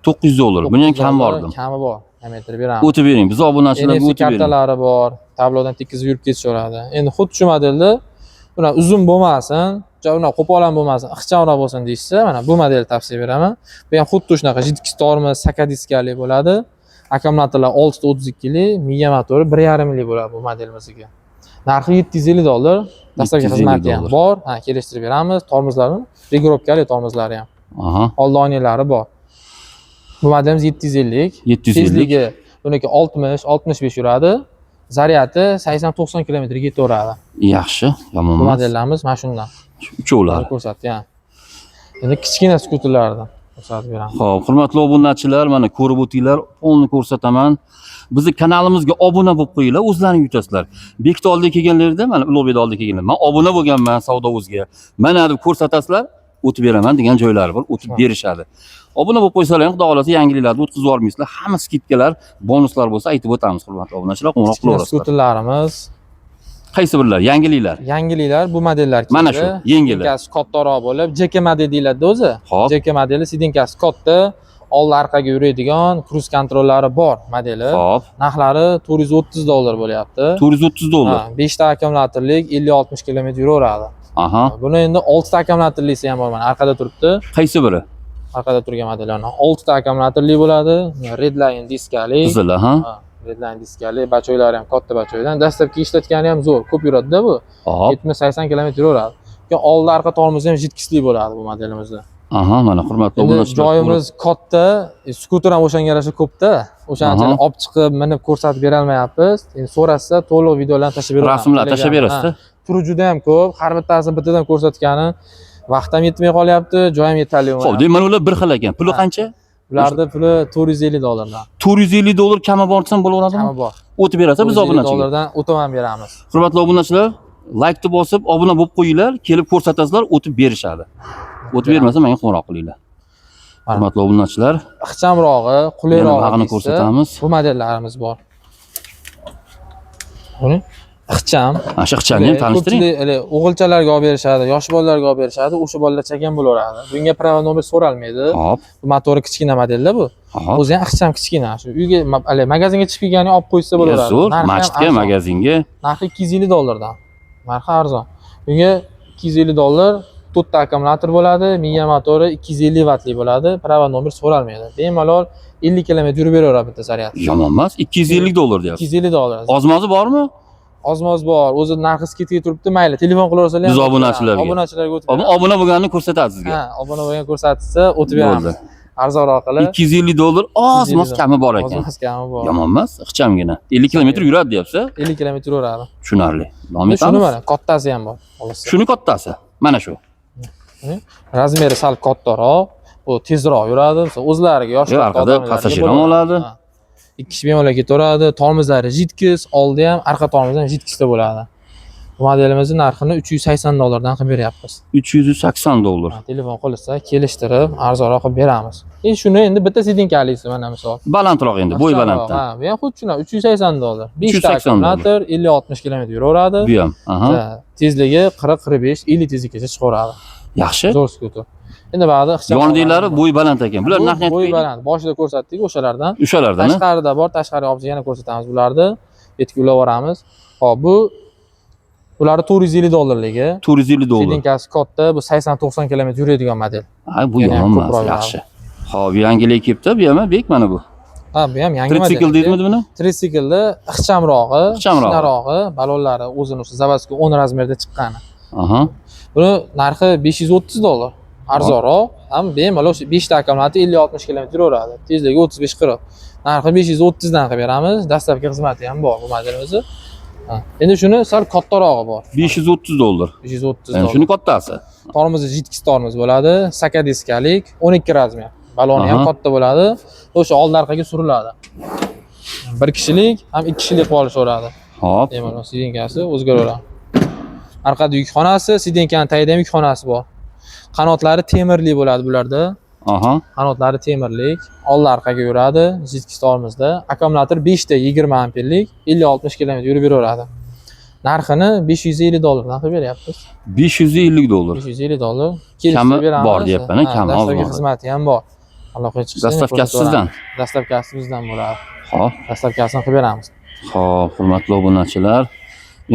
900 dollar. Buni ham kam 900 dollar, bordim. Kami bor. Kamaytirib beramiz. O'tib bering. Biz obunachilarga NFC o'tib bering. kartalari bor. Tablodan tekizib yurib ketishaveradi. Endi xuddi shu modelda unaqa uzun bo'lmasin, unaqa qo'pol ham bo'lmasin, ixchamroq bo'lsin deyishsa, mana bu modelni tavsiya beraman. Bu ham xuddi shunaqa жидкий tormoz, saka diskali bo'ladi. Akkumulyatorlar 6.32 lik, miya motori 1.5 lik bo'ladi bu modelimizniki. Narxi 750 dollar. Dastlabki 750 xizmati ham dollar. bor. Ha, kelishtirib beramiz. Tormozlarni регулировка li tormozlari ham. Oldi oynalari bor. Bu modelimiz 750. 750. Tezligi buniki 60, 65 yuradi. Zaryadi 80-90 kilometrga yetaveradi. Yaxshi, yomon Bu emas. modellarimiz mana shundan. Uchovlari. Ko'rsatgan. Endi kichkina skuterlarni ko'rsatib beramiz. Xo'p, hurmatli obunachilar, mana ko'rib o'tinglar, polni ko'rsataman. Bizni kanalimizga obuna bo'lib qo'yinglar, o'zlaring yutasizlar. Bekit oldiga kelganlarida, mana Ulug'bek oldiga kelganlar, men obuna bo'lganman Savdo o'zga. Mana deb ko'rsatasizlar, o'tib beraman degan joylari bor, o'tib berishadi. Obuna bo'lib qo'ysalar ham, xudo xohlasa yangiliklarni o'tkazib yubormaysizlar. Hamma скидка lar, bonuslar bo'lsa aytib o'tamiz, hurmatli obunachilar, qo'ng'iroq Kichkina qilaverasizlar. skuterlarimiz, Qaysi birlar? Yangiliklar. yangiliklar bu modellar keldi. Mana shu, yengili. Сиденька si kattaroq bo'lib, JK model deyiladi o'zi. Xo'p. JK modeli сиденька si katta, oldi orqaga yuradigan, круиз-контроль lari bor modeli. Narxlari 430 dollar bo'lyapti. 430 dollar. Ha, 5 ta akkumulyatorlik 50-60 km yuraveradi. Buni endi 6 ta akkumulyatorlisi ham bor, mana arkada turibdi. Qaysi biri? Arkada turgan modellarni 6 ta akkumulyatorli bo'ladi. Redline diskali. Qizil, ha? Ha, Redline diskali, бачок lari ham katta бачок dan. Dastlabki ishlatgani ham zo'r, ko'p yuradida bu. 70-80 km yuraveradi. Keyin oldi orqa tormozi ham жидкость li bo'ladi bu modelimizda. Aha, mana hurmatli Endi obunachilar. joyimiz katta, skuter ham o'shanga yarasha ko'pda. O'shanchalik olib chiqib, minib ko'rsatib berolmayapmiz. Endi so'rasa to'liq videolarni tashlab beraman. Rasmlar tashlab berasizda. Turi juda ham ko'p. Har bittasini bittadan ko'rsatgani vaqt ham yetmay qolyapti, joy ham yetarli Xo'p, bo'lmayapti. demak mana ular bir xil ekan. Puli qancha? Ularda puli 450 dollardan. 450 dollar kami bor desam bo'laveradimi? Kami bor. O'tib berasiz biz 450 obunachiga. dollardan o'taman beramiz. Hurmatli obunachilar, laykni bosib, obuna bo'lib qo'yinglar, kelib ko'rsatasizlar, o'tib berishadi. O'tib bermasa menga qo'ng'iroq qilinglar. Mana. Hurmatli obunachilar, Ixchamrog'i, yana qulayrog'i bag'ini deysiz. ko'rsatamiz. Bu modellarimiz bor. Buni ixcham. Mana shu ixchamni ham tanishtiring. Ko'pchilik hali o'g'ilchalarga olib berishadi, yosh bolalarga olib berishadi, o'sha bolalar chakan bo'laveradi. Bunga права номер so'ralmaydi. Bu motori kichkina modelda bu. O'zi ham ixcham kichkina. Shu uyga hali magazinga chiqib kelganini olib qo'ysa bo'laveradi. Zo'r, Narxi ham masjidga, arzon. magazinga. Narxi 250 dollardan. Narxi arzon. Bunga 250 dollar to'rtta akkumulyator bo'ladi, miya motori 250 vattli bo'ladi, права номер so'ralmaydi. Bemalol 50 km yurib beraveradi bitta zaryad. Yomon emas, 250 dollar deyapsiz. 250 dollar. Ozmozi bormi? Ozmoz bor. O'zi narxi скидка ga turibdi, mayli. Telefon qilaversalar ham Biz obunachilarga. Obunachilarga o'tib beramiz. Obuna bo'lganini ko'rsatadi sizga. Ha, obuna bo'lgan ko'rsatsa o'tib beramiz. Bo'ldi. Arzonroq qilib. 250 dollar oz-moz 250 kami bor ekan. Oz-moz kami bor. Yomon emas, ixchamgina. 50 kilometr yuradi deyapsiz. 50 kilometr yuradi. Tushunarli. Davom Shuni etamiz. mana kattasi ham bor. Xolos. Shuni kattasi. Mana shu. Размер i sal kattaroq, bu tezroq yuradi. Misol o'zlariga yosh Yo'q, katta arkada odamlarga пассажир ham bo'ladi. oladi. Ha. Ikki kishi bemalol ketaveradi. Tormozlari жидкость, oldi ham, arqa tormozi ham жидкость da bo'ladi. Bu modelimizni narxini 380 dollardan qilib beryapmiz. 380 dollar. Ha, telefon qilsa kelishtirib arzonroq qilib beramiz. E shuni endi bitta сиденька lisi mana misol. Balandroq endi, bo'y balanddan. Ha, bu ham xuddi shunaqa 380 dollar. 5 ta 380 dollar. akkumulyator 50-60 km yuraveradi. Bu ham. Aha. Ha, tezligi 40-45, 50 tezlikgacha chiqaveradi. Yaxshi. Zo'r skuter. Endi ba'zi ixcham Yonidagilari bo'y baland ekan. Bular Bu narxini bo'y aytib bering. baland. Boshida ko'rsatdik o'shalardan. O'shalardan. A? Tashqarida bor, tashqariga olib yana ko'rsatamiz bularni. Yetib ulab yuboramiz. Xo'p, bu bularni 450 dollarligi. 450 dollar. Сиденька si katta, bu 80-90 km yuradigan model. Ha, bu Yana ham yomon emas, ko'proq yaxshi. Xo'p, yangilik kelibdi. Bu ham bek mana bu. Ha, bu ham yangi model. Trisikl deydimi buni? Tritsiklda ixchamrog'i, Ixchamrog'i. kichkinarog'i, balonlari o'zini o'sha заводской 10 размер da chiqqani. Aha. Buni narxi 530 dollar. Arzonroq, ham bemalol o'sha 5 ta akkumulyator 50-60 km yuraveradi. Tezligi 35-40. Narxi 530 dan qilib beramiz. Dastlabki xizmati ham bor bu modelimizni. Ha. Endi shuni sal kattarog'i bor. 530 dollar. 530 Endi dollar. shuni kattasi. Tormozi жидкость tormoz bo'ladi, saka diskalik, 12 размер. Baloni ham katta bo'ladi. O'sha oldi orqaga suriladi. Bir kishilik ham ikki kishilik qilib olishaveradi. Hop. Bemalol сиденька si o'zgaraveradi. Orqada yukxonasi, сиденька ni tagida ham yukxonasi bor. Qanotlari temirli bo'ladi bularda. Aha. Qanotlari temirlik, oldi orqaga yuradi, жидкость tormozda. Akkumulyator 5 ta 20 amperlik, 50-60 km yurib yuraveradi. Narxini 550 dollardan qilib beryapmiz. 550 dollar. 550 dollar. Kami Kelishtirib beramiz. bor deyapman, Ha, kami dastlabki oz bor. xizmati ham bor. Aloqaga chiqsa, Доставка si ko'rsatib sizdan. Доставка si bizdan bo'ladi. Hop. Доставка sini qilib beramiz. Xo'p, hurmatli obunachilar.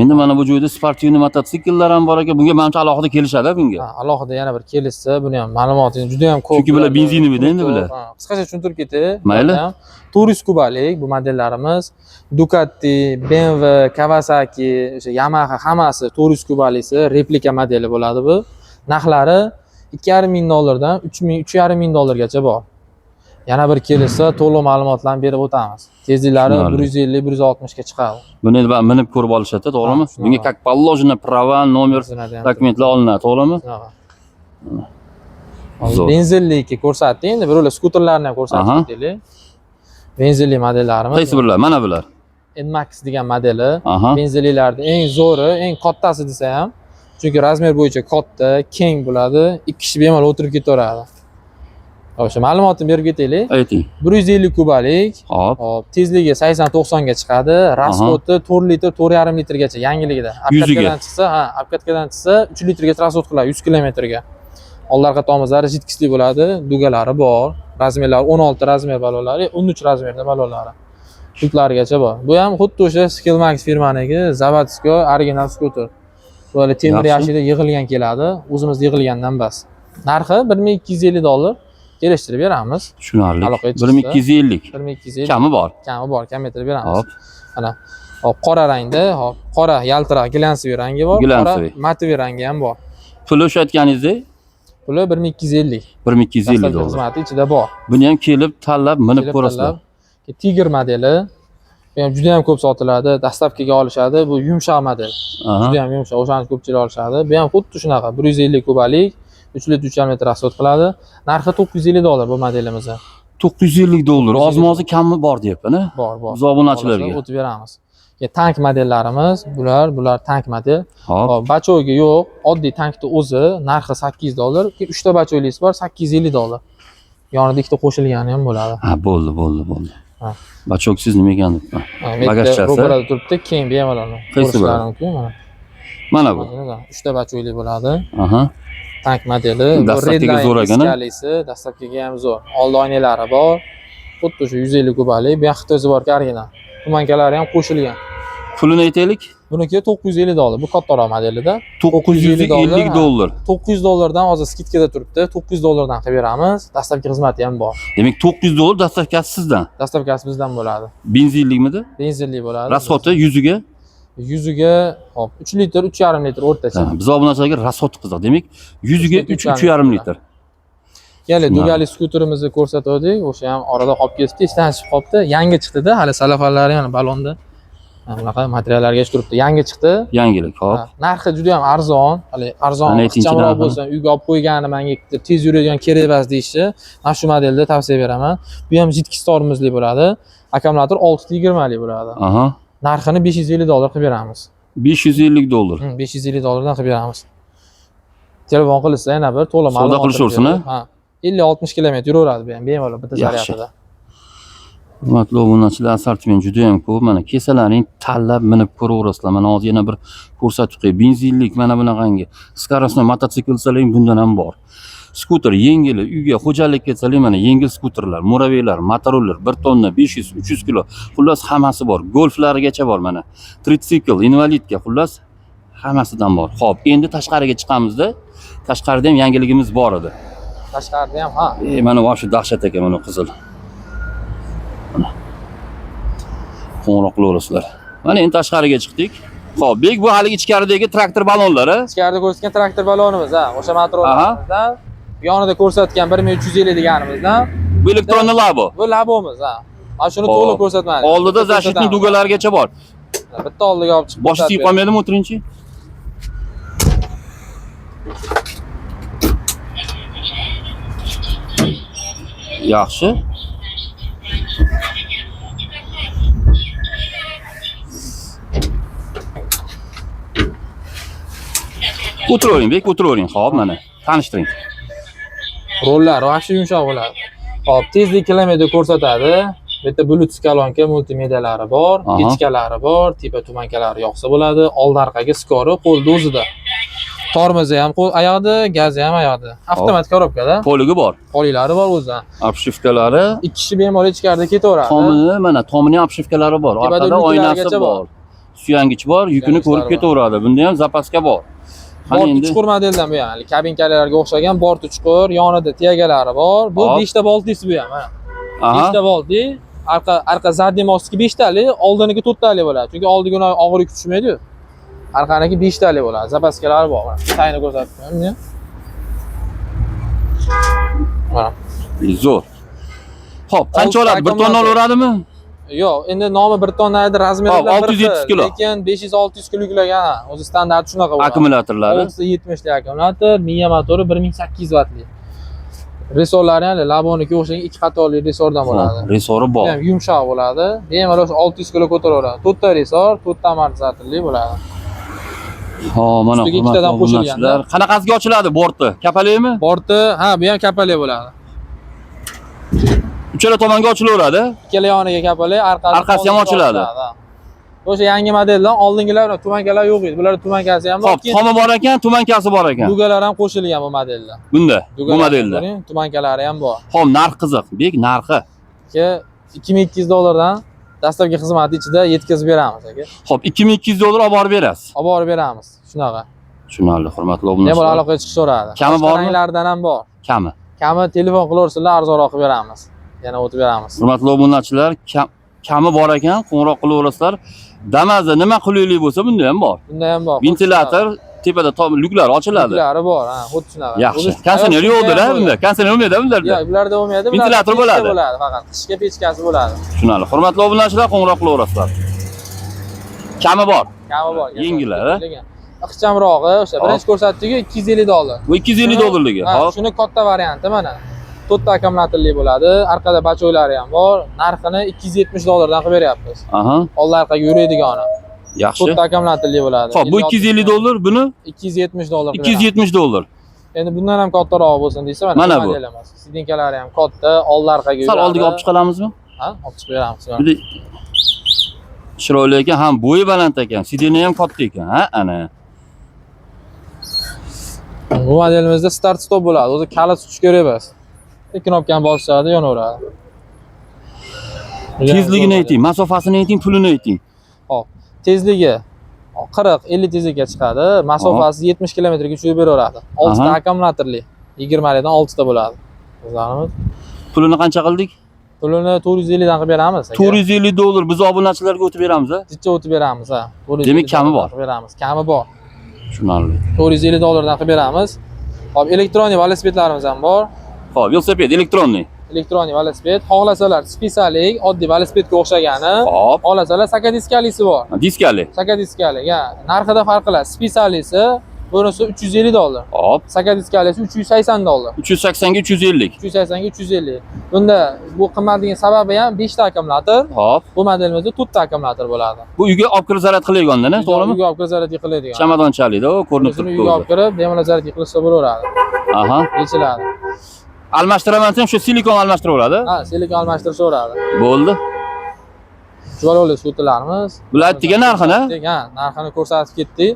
Endi mana bu joyda спортивный mototsikllar ham bor ekan. Bunga manimcha alohida kelishadi bunga. Ha, alohida yana bir kelishsa, buni ham ma'lumoti juda ham ko'p. Chunki bular benzinoviyda endi bular. Ha, qisqacha tushuntirib ketay. Mayli. Bularni ham 400 kubalik bu modellarimiz Ducati, BMW, Kawasaki, o'sha Yamaha hammasi 400 kubalisi replika modeli bo'ladi bu. Narxlari 2,5 ming dollardan 3 ming, 3,5 ming dollargacha bor. Yana bir kelishsa to'liq ma'lumotlarni berib o'tamiz. Tezliklari Tushunarli. 150, 160 ga chiqadi. Buni endi minib ko'rib olishadi, to'g'rimi? Ha, shunaqa. Bunga как положено права, номер, O'zini ham dokumentlar olinadi, to'g'rimi? shunaqa. Zo'r. Benzinliki ko'rsatdik, endi birovlar skuterlarni ham ko'rsatib ketaylik. Benzinli modellarimiz. Qaysi birlar? Mana bular. NMAX degan modeli. Benzinlilarning eng zo'ri, eng kattasi desa ham, chunki размер bo'yicha katta, keng bo'ladi, ikki kishi bemalol o'tirib ketaveradi. O'sha ma'lumotini berib ketaylik. Ayting. 150 kubalik, Hop. hop, tezligi 80-90 ga chiqadi, расход i 4 litr, 4,5 litrgacha yangiligida. Yuziga. Обкатка dan chiqsa, ha, обкатка dan chiqsa 3 litrgacha расход qiladi 100 kilometrga. Oldi orqa tormozlari жидкость li bo'ladi, дуга lari bor, размер lari 16 размер balonlari, 13 размер da balonlari. Tublargacha bor. Bu ham xuddi o'sha Skillmax firmaniki, заводской original skuter. Böyle temir yashida yig'ilgan keladi, o'zimiz yig'ilgandan bas. Narxi 1250 dollar. Kelishtirib beramiz. Tushunarli. Aloqaga chiqsa. 1250. 1250. Kami bor. Kami bor, kamaytirib beramiz. Hop. Mana hop, qora rangda, hop, qora yaltiroq глянцевый rangi bor, qora Глянцевый. матовый rangi ham bor. Puli o'sha aytganingizdek Puli 1250. 1250 Dastlabki dollar. xizmati ichida bor. Buni ham kelib tanlab minib Kelib ko'rasizlar. tanlab. Tiger modeli. Bu ham juda ham ko'p sotiladi, доставка ga olishadi. Bu yumshoq model. Juda ham yumshoq, o'shani ko'pchilik olishadi. Bu ham xuddi shunaqa 150 kubalik, 3 litr 3,5 litr расход qiladi. Narxi 950 dollar bu modelimizni. 950 dollar. 950 Oz-mozi kami bor deyapman, a? Bor, bor. Biz obunachilarga. O'tib beramiz. Ya, tank modellarimiz, bular tank model. Hop. Hop, бачок i yo'q, oddiy tankni o'zi narxi 800 dollar. Keyin 3 ta бачок lisi bor, 850 dollar. Yonida ikkita qo'shilgani ham bo'ladi. Ha, bo'ldi, bo'ldi, bo'ldi. Ha. Бачок siz nima ekan debman. Ha, bu yerda Bagajchasi? ro'parada turibdi, keng bemalol Qaysi ko'rishlari biri? mumkin mana. Mana bu. Uchta бачок li bo'ladi. Aha. Tank modeli. Bu Dastlabkiga Redline zo'r ekan, a? diskalisi, dastlabkiga ham zo'r. Oldi oynalari bor. Xuddi o'sha 150 kubalik, bu ham Xitoy сборка original. Туманка lari ham qo'shilgan. Pulini aytaylik. Buniki 950 dollar. Bu kattaroq modelida. 950 dollar, dollar. 900 dollardan hozir скидка da turibdi. 900 dollardan qilib beramiz. Dastlabki xizmati ham bor. Demak 900 dollar доставка si sizdan. Доставка si bizdan bo'ladi. Benzinlikmidi? Benzinli bo'ladi. Расход i yuziga. Yuziga hop 3 litr, 3,5 litr o'rtacha. Ha, biz obunachilarga расход qiziq. Demak, yuziga 3 3 3,5 litr. Keling, Tushunarli. Dugali skuterimizni ko'rsatgandik. O'sha ham orada qolib ketibdi, esdan chiqib qolibdi. Yangi chiqdi-da, hali salafalari ham balonda. Mana bunaqa materiallarga turibdi. Yangi chiqdi. Yangilik, hop. Ha, narxi juda ham arzon. Hali arzon, Mana aytingchi ixchamroq narxini. bo'lsin, uyga olib qo'ygani menga tez yuradigan kerak emas deyishdi. Mana shu modelni tavsiya beraman. Bu ham жидкий tormozli bo'ladi. Akkumulyator 620 lik bo'ladi. Narxini 550 dollar qilib beramiz. 550 dollar. 550 dollardan qilib beramiz. Telefon qilsa yana bir to'la Savdo ma'lumot qilishaversin, beradi. Ha. 50-60 kilometr yuraveradi bu ham bemalol bitta Yaxshi. zaryadida. Hurmatli obunachilar, assortiment juda ham ko'p. Mana kesalaring tanlab minib ko'raverasizlar. Mana hozir yana bir ko'rsatib qo'yay. Benzinlik mana bunaqangi скоростной mototsikl desalar bundan ham bor. Skuter yengili, uyga, xo'jalikka desalar mana yengil skuterlar, муравей lar, motorollar 1 tonna 500, 300 kilo. Xullas hammasi bor. Golflargacha bor mana. Tritsikl, инвалидка, xullas hammasidan bor. Xo'p, endi tashqariga chiqamizda. Tashqarida ham yangiligimiz bor edi. Tashqarida ham, ha. E, mana вообще dahshat ekan mana qizil. Mana. Qo'ng'iroq qilaverasizlar. Mana endi tashqariga chiqdik. Xo'p, Bek, bu haligi ichkaridagi traktor ballonlari. Ichkarida ko'rsatgan traktor balonimiz, ha, o'sha motorlarimizdan, yonida ko'rsatgan 1350 deganimizdan. Bu электронный Labo. Bu Labomiz, ha. Mana shuni Hop. to'liq ko'rsatmadik. Oldida Bitta защитный ko'rsatamiz. дуга largacha bor. Bitta oldiga olib chiqib Boshi tegib ko'rsatib qolmaydimi, o'tiringchi? Yaxshi. O'tiravering, Bek, o'tiravering. Xo'p, mana tanishtiring. Rollari вообще yumshoq bo'ladi. Hop, tezlik kilometr ko'rsatadi. Bu yerda Bluetooth kolonka, multimedialari bor, pechkalari bor, tepa tumankalari yoqsa bo'ladi. Oldi orqaga скорый qo'lda o'zida. Tormozi ham qo'l oyoqda, gazi ham oyoqda. Avtomat коробка da. Poligi bor. Poliklari bor o'zidan. Обшивка lari, Ikki kishi bemalol ichkarida ketaveradi. tomini, mana tomini обшивка lari bor. Tepada Orqada oynasi lyuklargacha bor. bor. Suyangich bor, yukini Suyangichlar ko'rib bor. ketaveradi. Bunda ham запаска bor. Qani Borti endi chuqur modeldan bu ham. Hali kabinkalarga o'xshagan borti chuqur, yonida тяга lari bor. Bu Hop. 5 ta boltlisi bu ham, mana. 5 ta boltli, arqa задний мост niki 5 tali, oldiniki 4 tali bo'ladi. Chunki oldiga uni og'ir yuk tushmaydi-yu. Arqaniki 5 tali bo'ladi. Запаска lari bor. Mana tayini ko'rsatib qo'yaymi? Mana. Zo'r. Xo'p, qancha Oltita oladi? 1 tonna akkumulyator. olaveradimi? Yo'q, endi nomi 1 tonna edi, размер i Hop, bilan bir 670 xil, kilo. lekin 500-600 kilo yuklagan, ha. O'zi standart shunaqa bo'ladi. Akkumulyatorlari. 670 lik akkumulyator, miya motori 1800 vattli. Resorlari ham Laboniki o'xshagan ikki qatorli resordan bo'ladi. Xo'p, resori bor. Bu ham yumshoq bo'ladi. Bemalol 600 kilo ko'taraveradi. To'rtta resor, to'rtta amortizatorli bo'ladi. Ha, mana Ustiga hurmatli ikkitadan qo'shilgan-da. obunachilar. Qanaqasiga ochiladi borti? Kapalikmi? Borti, ha, bu ham kapali bo'ladi. Uchala tomonga ochilaveradi. Ikkala yoniga kapali, orqasi Orqasi ham ochiladi. Ha. O'sha yangi modeldan oldingilar tumankalar yo'q edi. Bular tumankasi ham bor. Xo'p, tomi bor ekan, tumankasi bor ekan. Дуга lar ham qo'shilgan bu modelda. Bunda, bu Дуга lar ham modelda. ko'ring, tumankalari ham bor. Xo'p, narx qiziq. Bek, narxi. Aka, 2200 dollardan dastlabki xizmat ichida yetkazib beramiz aka. Xo'p, 2200 dollar olib borib berasiz. Olib borib beramiz. Shunaqa. Tushunarli, hurmatli Bemalol obunachilar. aloqaga chiqishaveradi. Kami Boshqa bormi? ranglardan ham bor. Kami. Kami telefon qilaversinlar, arzonroq qilib beramiz. Yana o'tib beramiz. Hurmatli obunachilar, kami bor ekan, qo'ng'iroq qilaverasizlar. Damazda nima qulaylik bo'lsa, bunda ham bor. Bunda ham bor. Ventilator, tepada lyuklar ochiladi. Lyuklari bor, ha, xuddi shunaqa. Yaxshi. O'zi- Konditsioner ayol yo'qdir, ha shunda ham bunda. Konditsioner bo'lmaydi bularda. Yo'q, bularda bo'lmaydi. Bularda Ventilator pechka bo'ladi. Bo'ladi faqat. Qishga pechkasi bo'ladi. Tushunarli. Hurmatli obunachilar, qo'ng'iroq qilaverasizlar. Kami bor. Kami bor. Yengillari. Ixchamrog'i o'sha Hop. birinchi ko'rsatdigi 250 dollar. Bu 250 dollarligi. Ha, Hop. shuni katta varianti mana. To'rtta akkumulyatorli bo'ladi. Orqada бачок lari ham bor. Narxini 270 dollardan qilib beryapmiz. Oldi orqaga yuradigani. Yaxshi. To'rtta akkumulyatorli bo'ladi. Xo'p, bu 250 dollar, buni 270 dollar qilib beramiz. 270 dollar. Endi bundan ham kattaroq bo'lsin desa, mana, Mana bu bu. model emas. Сиденья lari ham katta, oldi orqaga Sal yuradi. oldiga olib chiqalamizmi? Ha, olib chiqib beramiz. Bir de chiroyli ekan, ham bo'yi baland ekan, сиденье ham katta ekan, ha, ana. Bu modelimizda start stop bo'ladi. O'zi kalit tutish kerak emas. Bir knopkani bosishadi, yonaveradi. Tezligini ayting, masofasini ayting, pulini ayting. Hop. Tezligi 40-50 tezlikka chiqadi. Masofasi 70 kilometrga tushib beraveradi. 6 ta akkumulyatorli. 20 lidan 6 ta bo'ladi. O'zlarimiz Pulini qancha qildik? pulini 450 dan qilib beramiz aka. 450 dollar biz obunachilarga o'tib beramiz, a? Jicha o'tib beramiz, ha. 450 Demak, kami dollardan bor. qilib beramiz. Kami bor. Tushunarli. 450 dollardan qilib beramiz. Hop, elektron velosipedlarimiz ham bor. Xo'p, velosiped электронный. Elektron velosiped. Xohlasalar специальный, oddiy velosipedga o'xshagani. Xo'p, Xohlasalar sakadiskалisi bor. Diskali. Sakadiskali, ya, narxida farq qiladi. Специальный si bunisi 350 dollar. Xo'p, Sakadiskалisi 380 dollar. 380 ga 350. 380 ga 350. Bunda bu qimmatligi sababi ham 5 ta akkumulyator. Xo'p, Bu modelimizda 4 ta akkumulyator bo'ladi. bu uyga olib kirib zaryad qiladigan, to'g'rimi? Uyga olib kirib zaryadga qiladigan. Chamadonchalikda, u ko'rinib O'zini turibdi uyga olib o'zi. kirib, bemalol zaryadga qilsa bo'laveradi. Aha. Yechiladi. Almashtiraman desam, shu silikon almashtiraveradi. Ha, silikon almashtirishaveradi. Bo'ldi. Juvaloli skuterlarimiz. Bular aytdik narxini? Ha, narxini ko'rsatib ketdik.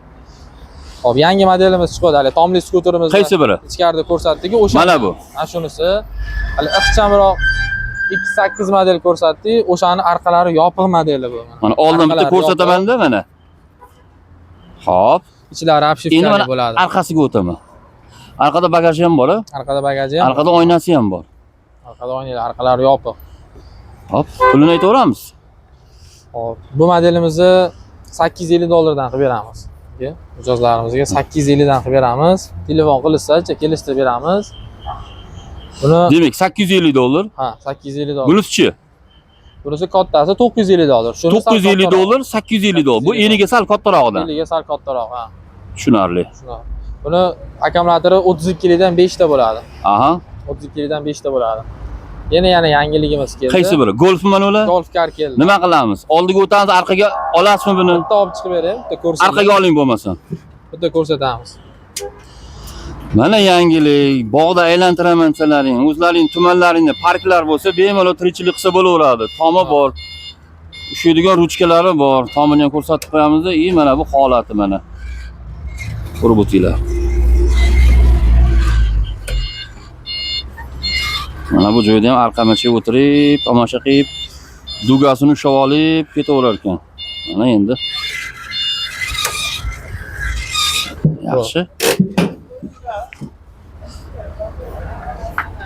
Xo'p, yangi modelimiz chiqadi hali. Tomli skuterimizni Qaysi biri? ichkarida ko'rsatdik. O'sha Mana bu. Mana shunisi hali ixchamroq 2.8 model ko'rsatdik. O'shani orqalari yopiq modeli bu. Mana oldin bitta Orqalari ko'rsataman-da mana. Xo'p, yopiq, ichlari endi обшивка li mana bo'ladi. Orqasiga o'taman. Orqada bagaji ham bor, a? Orqada bagaji ham. Orqada oynasi ham bor. Orqada oynalar, orqalari yopiq. Hop, pulini aytaveramiz. Xo'p, bu modelimizni 850 dollardan qilib beramiz. Aka, mijozlarimizga 850 dan qilib beramiz. Telefon qilishsa, kelishtirib beramiz. Buni Demak, 850 dollar. ha, 850 dollar. Bunisichi? Bunisi kattasi 950 dollar. Shuni sal 950 kattaroq. dollar, 850 dollar. Bu 850 eniga sal kattarog'idan. Eliga sal kattaroq, ha. Tushunarli. Shuni. Buni akkumulyatori 32 likdan 5 ta bo'ladi. Aha. 32 likdan 5 ta bo'ladi. Yana yangiligimiz keldi. Qaysi biri? Golfmi mana ular? Golf car keldi. Nima qilamiz? Oldiga o'tamiz, orqaga olasizmi buni? Bitta olib chiqib beray, bitta ko'rsatamiz. Orqaga oling bo'lmasa. Bitta ko'rsatamiz. Mana yangilik, bog'da aylantiraman desalaring, o'zlaring tumanlaringda parklar bo'lsa, bemalol tirikchilik qilsa bo'laveradi. Tomi Ha. bor. Ushlaydigan ruchkalari bor. Tomini ham ko'rsatib qo'yamiz. И mana bu holati mana. Ko'rib o'tinglar. Mana bu joyda ham arqamacha o'tirib, tomosha qilib, dugasini ushlab olib ketaverar ekan. Mana endi. Yaxshi.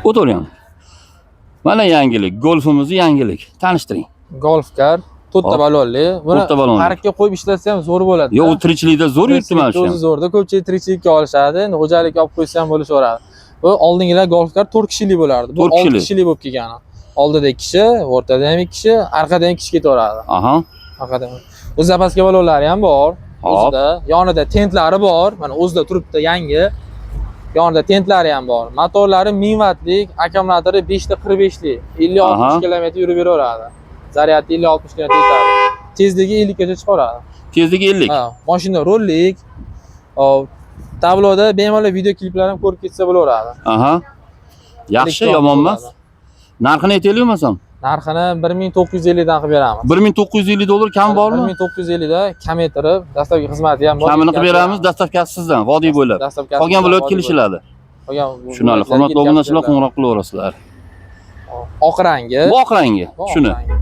O'tiring. Mana yangilik, golfimizni yangilik. Tanishtiring. Golf car to'rtta Hop. balonli. Buni To'rtta balonli. parkka qo'yib ishlatsa ham zo'r bo'ladi. Yo'q, u tirikchilikda zo'r yuribdi mana shu. O'zi ham. zo'rda. Ko'pchilik tirikchilikka olishadi. Endi xo'jalikka olib qo'ysa ham bo'lishaveradi. Bu oldingilar golf car 4 kishilik bo'lardi. Bu 4 6 kishilik. kishilik bo'lib kelgan. Oldida 2 kishi, o'rtada ham 2 kishi, orqada ham 2 kishi ketaveradi. Aha. Orqada. O'z zapaska balonlari ham bor. Hop. O'zida yonida tentlari bor. Mana o'zida turibdi yangi. Yonida tentlari ham bor. Motorlari 1000 vattlik, akkumulyatori 5.45 lik. 50-60 Aha. km yurib beraveradi. Zaryadi 50-60 km yetadi. Tezligi 50 gacha chiqaradi. Tezligi 50. Ha, mashina rollik. Hop, tabloda bemalol video kliplar ham ko'rib ketsa bo'laveradi. Aha. Yaxshi, Elektron yomon emas. bo'ladi. Narxini aytaylik bo'lmasam. Narxini 1950 dan qilib beramiz. 1950 dollar kam bormi? 1950 da kamaytirib, dastlabki xizmati ham bor. Kamini qilib beramiz, доставка si sizdan, vodiy bo'ylab. Доставка si Qolgan sizdan, viloyat vodiy kelishiladi. bo'ylab. Qolgan Tushunarli. viloyatlarga Hurmatli yetkazib obunachilar, beriladi. qo'ng'iroq qilaverasizlar. Oq rangi. Bu oq rangi, Bu oq shuni. rangi.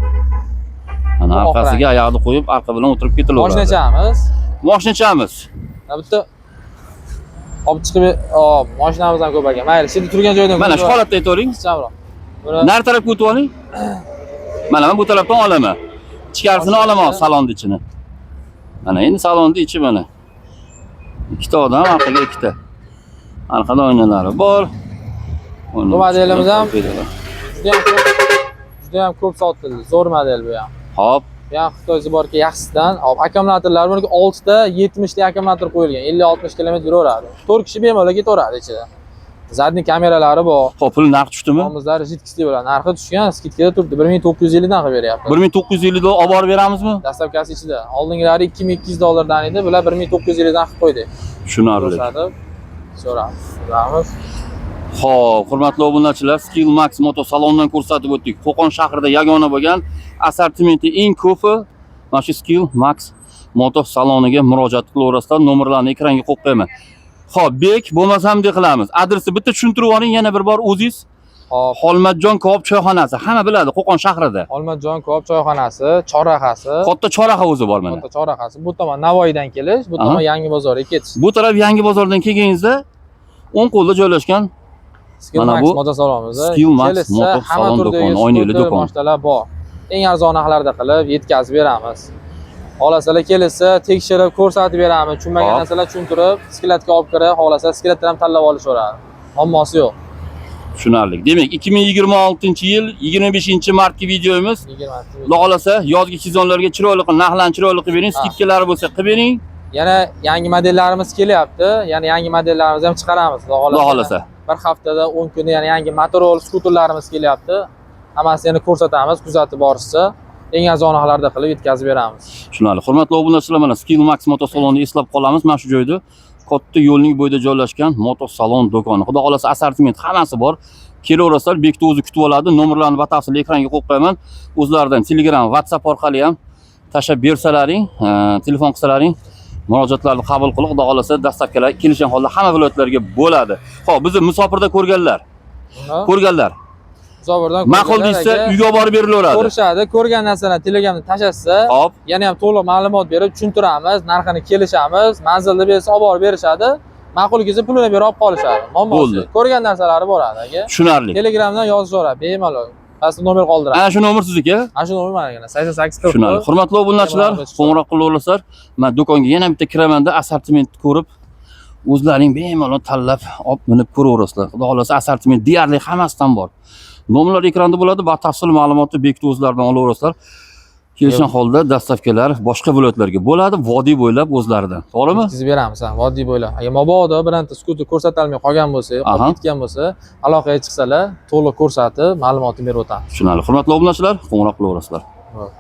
Mana Bu oq orqasiga oyog'ini qo'yib, arqa bilan o'tirib ketilaveradi. Moshinachamiz. Moshinachamiz. Mana bitta olib chiqib, hop, mashinamiz ham ko'p ekan. Mayli, shu yerda turgan joydan Mana shu holatda aytavering. Ixchamroq. Buni Nari tarafga o'tib oling. Mana men bu tarafdan olaman. Ichkarisini olaman hozir, salonni ichini. Mana endi salonni ichi mana. Ikkita odam, orqaga ikkita. Orqada oynalari bor. Bu modelimiz ham juda ham ko'p sotildi. Zo'r model bu ham. Hop, Bu ham Xitoy сборка yaxshisidan. Hop, akkumulyatorlar buniki 6 ta 70 lik akkumulyator qo'yilgan. 50-60 km yuraveradi. 4 kishi bemalol ketaveradi ichida. Задний kameralari bor. Hop, pul narx tushdimi? Omizlari жидкость li bo'ladi. Narxi tushgan, скидка da turibdi. 1950 dan qilib beryapti. 1950 dollar olib borib beramizmi? Доставка si ichida. Oldingilari 2200 dollardan edi, bular 1950 dan qilib qo'ydi. Tushunarli. Ko'rsatib so'rab so'ramiz. Xo'p, hurmatli obunachilar, Skill Max moto salonidan ko'rsatib o'tdik. Qo'qon shahrida yagona bo'lgan assortimenti eng ko'pi mana shu Skill Max moto saloniga murojaat qilaverasizlar. Nomerlarni ekranga qo'yib qo'yaman. Xo'p, Bek, bo'lmasam bunday qilamiz. Adresni bitta tushuntirib yuboring yana bir bor o'zingiz. Hop, Xolmatjon kabob choyxonasi, hamma biladi Qo'qon shahrida. Olmajon kabob choyxonasi, chorrahasi, Katta chorraha o'zi bor mana. katta chorrahasi. Bu tomon Navoiydan kelish, bu tomon Aha. Yangi bozorga ketish. Bu taraf Yangi bozordan kelganingizda o'ng qo'lda joylashgan Skill Mana Max bu motosalonimizda Skill Max kelishsa, moto hamma salon turdagi do'koni, oynali skuter, do'kon. mashinalar bor. Eng arzon narxlarda qilib yetkazib beramiz. Xohlasalar kelishsa, tekshirib ko'rsatib beramiz. Tushunmagan Hop. narsalar tushuntirib, склад ga olib kirib, xohlasa склад dan ham tanlab olishaveradi. Muammosi yo'q. Tushunarli. Demak, 2026-yil 25-martki videomiz. 20. Xudo xolasa yozgi sezonlarga chiroyli qilib, narxlarni chiroyli qilib bering, Ha. скидка lari bo'lsa qilib bering. Yana yangi modellarimiz kelyapti. Yana yangi modellarimizni ham chiqaramiz. Xudo Xudo xolasa. Bir haftada 10 kunda yana yangi motorol skuterlarimiz kelyapti. Hammasini yana ko'rsatamiz, kuzatib borishsa, eng arzon narxlarda qilib yetkazib beramiz. Tushunarli. Hurmatli obunachilar, mana Skill Max motosalonni eslab qolamiz. Mana shu joyda, katta yo'lning bo'yida joylashgan motosalon do'koni. Xudo xolasa assortiment hammasi bor. Kelaverasizlar, Bekni o'zi kutib oladi. Nomerlarni batafsil ekranga qo'yib qo'yaman. O'zlaridan Telegram, WhatsApp orqali ham tashlab bersalaring, telefon qilsalaring, murojaatlarni qabul qilib, Xudo xolasa доставка lar kelishgan holda hamma viloyatlarga bo'ladi. Xo'p, bizni musofirda ko'rganlar, Buni ko'rganlar musofirdan ma'qul ko'rganlar deysa, aka uyga olib borib berilaveradi. Ko'rishadi, ko'rgan narsalarni Telegramda tashlashsa, yana ham to'liq ma'lumot berib tushuntiramiz, narxini kelishamiz, manzilda bersa olib borib berishadi. Ma'qul kelsa pulini berib olib qolishadi. Muammosi Bo'ldi. yo'q. Ko'rgan narsalari bo'ladi aka. Tushunarli. Telegramdan yozaveradi, bemalol. Pastda nomer qoldiramiz. Ana shu nomer sizniki? Ana shu nomer maniki. 88 40. Tushunarli. Hurmatli obunachilar, Bemalol. qo'ng'iroq qilaverasizlar. Men do'konga yana bitta kiramanda assortimentni ko'rib, o'zlaring bemalol tanlab olib minib ko'raverasizlar. Xudo xolasa assortiment deyarli hammasidan bor. Nomerlar ekranda bo'ladi, batafsil ma'lumotni Bekni o'zlaridan olaverasizlar. Kelishgan holda доставка lar boshqa viloyatlarga bo'ladi, vodiy bo'ylab o'zlaridan. To'g'rimi? Yetkazib beramiz, ha, vodiy bo'ylab. Agar mabodo bironta skuter ko'rsatalmay qolgan bo'lsa, qolib ketgan bo'lsa, aloqaga chiqsalar, to'liq ko'rsatib, ma'lumotini berib o'tamiz. Tushunarli. Hurmatli obunachilar, qo'ng'iroq qilaverasizlar. Bo'ldi.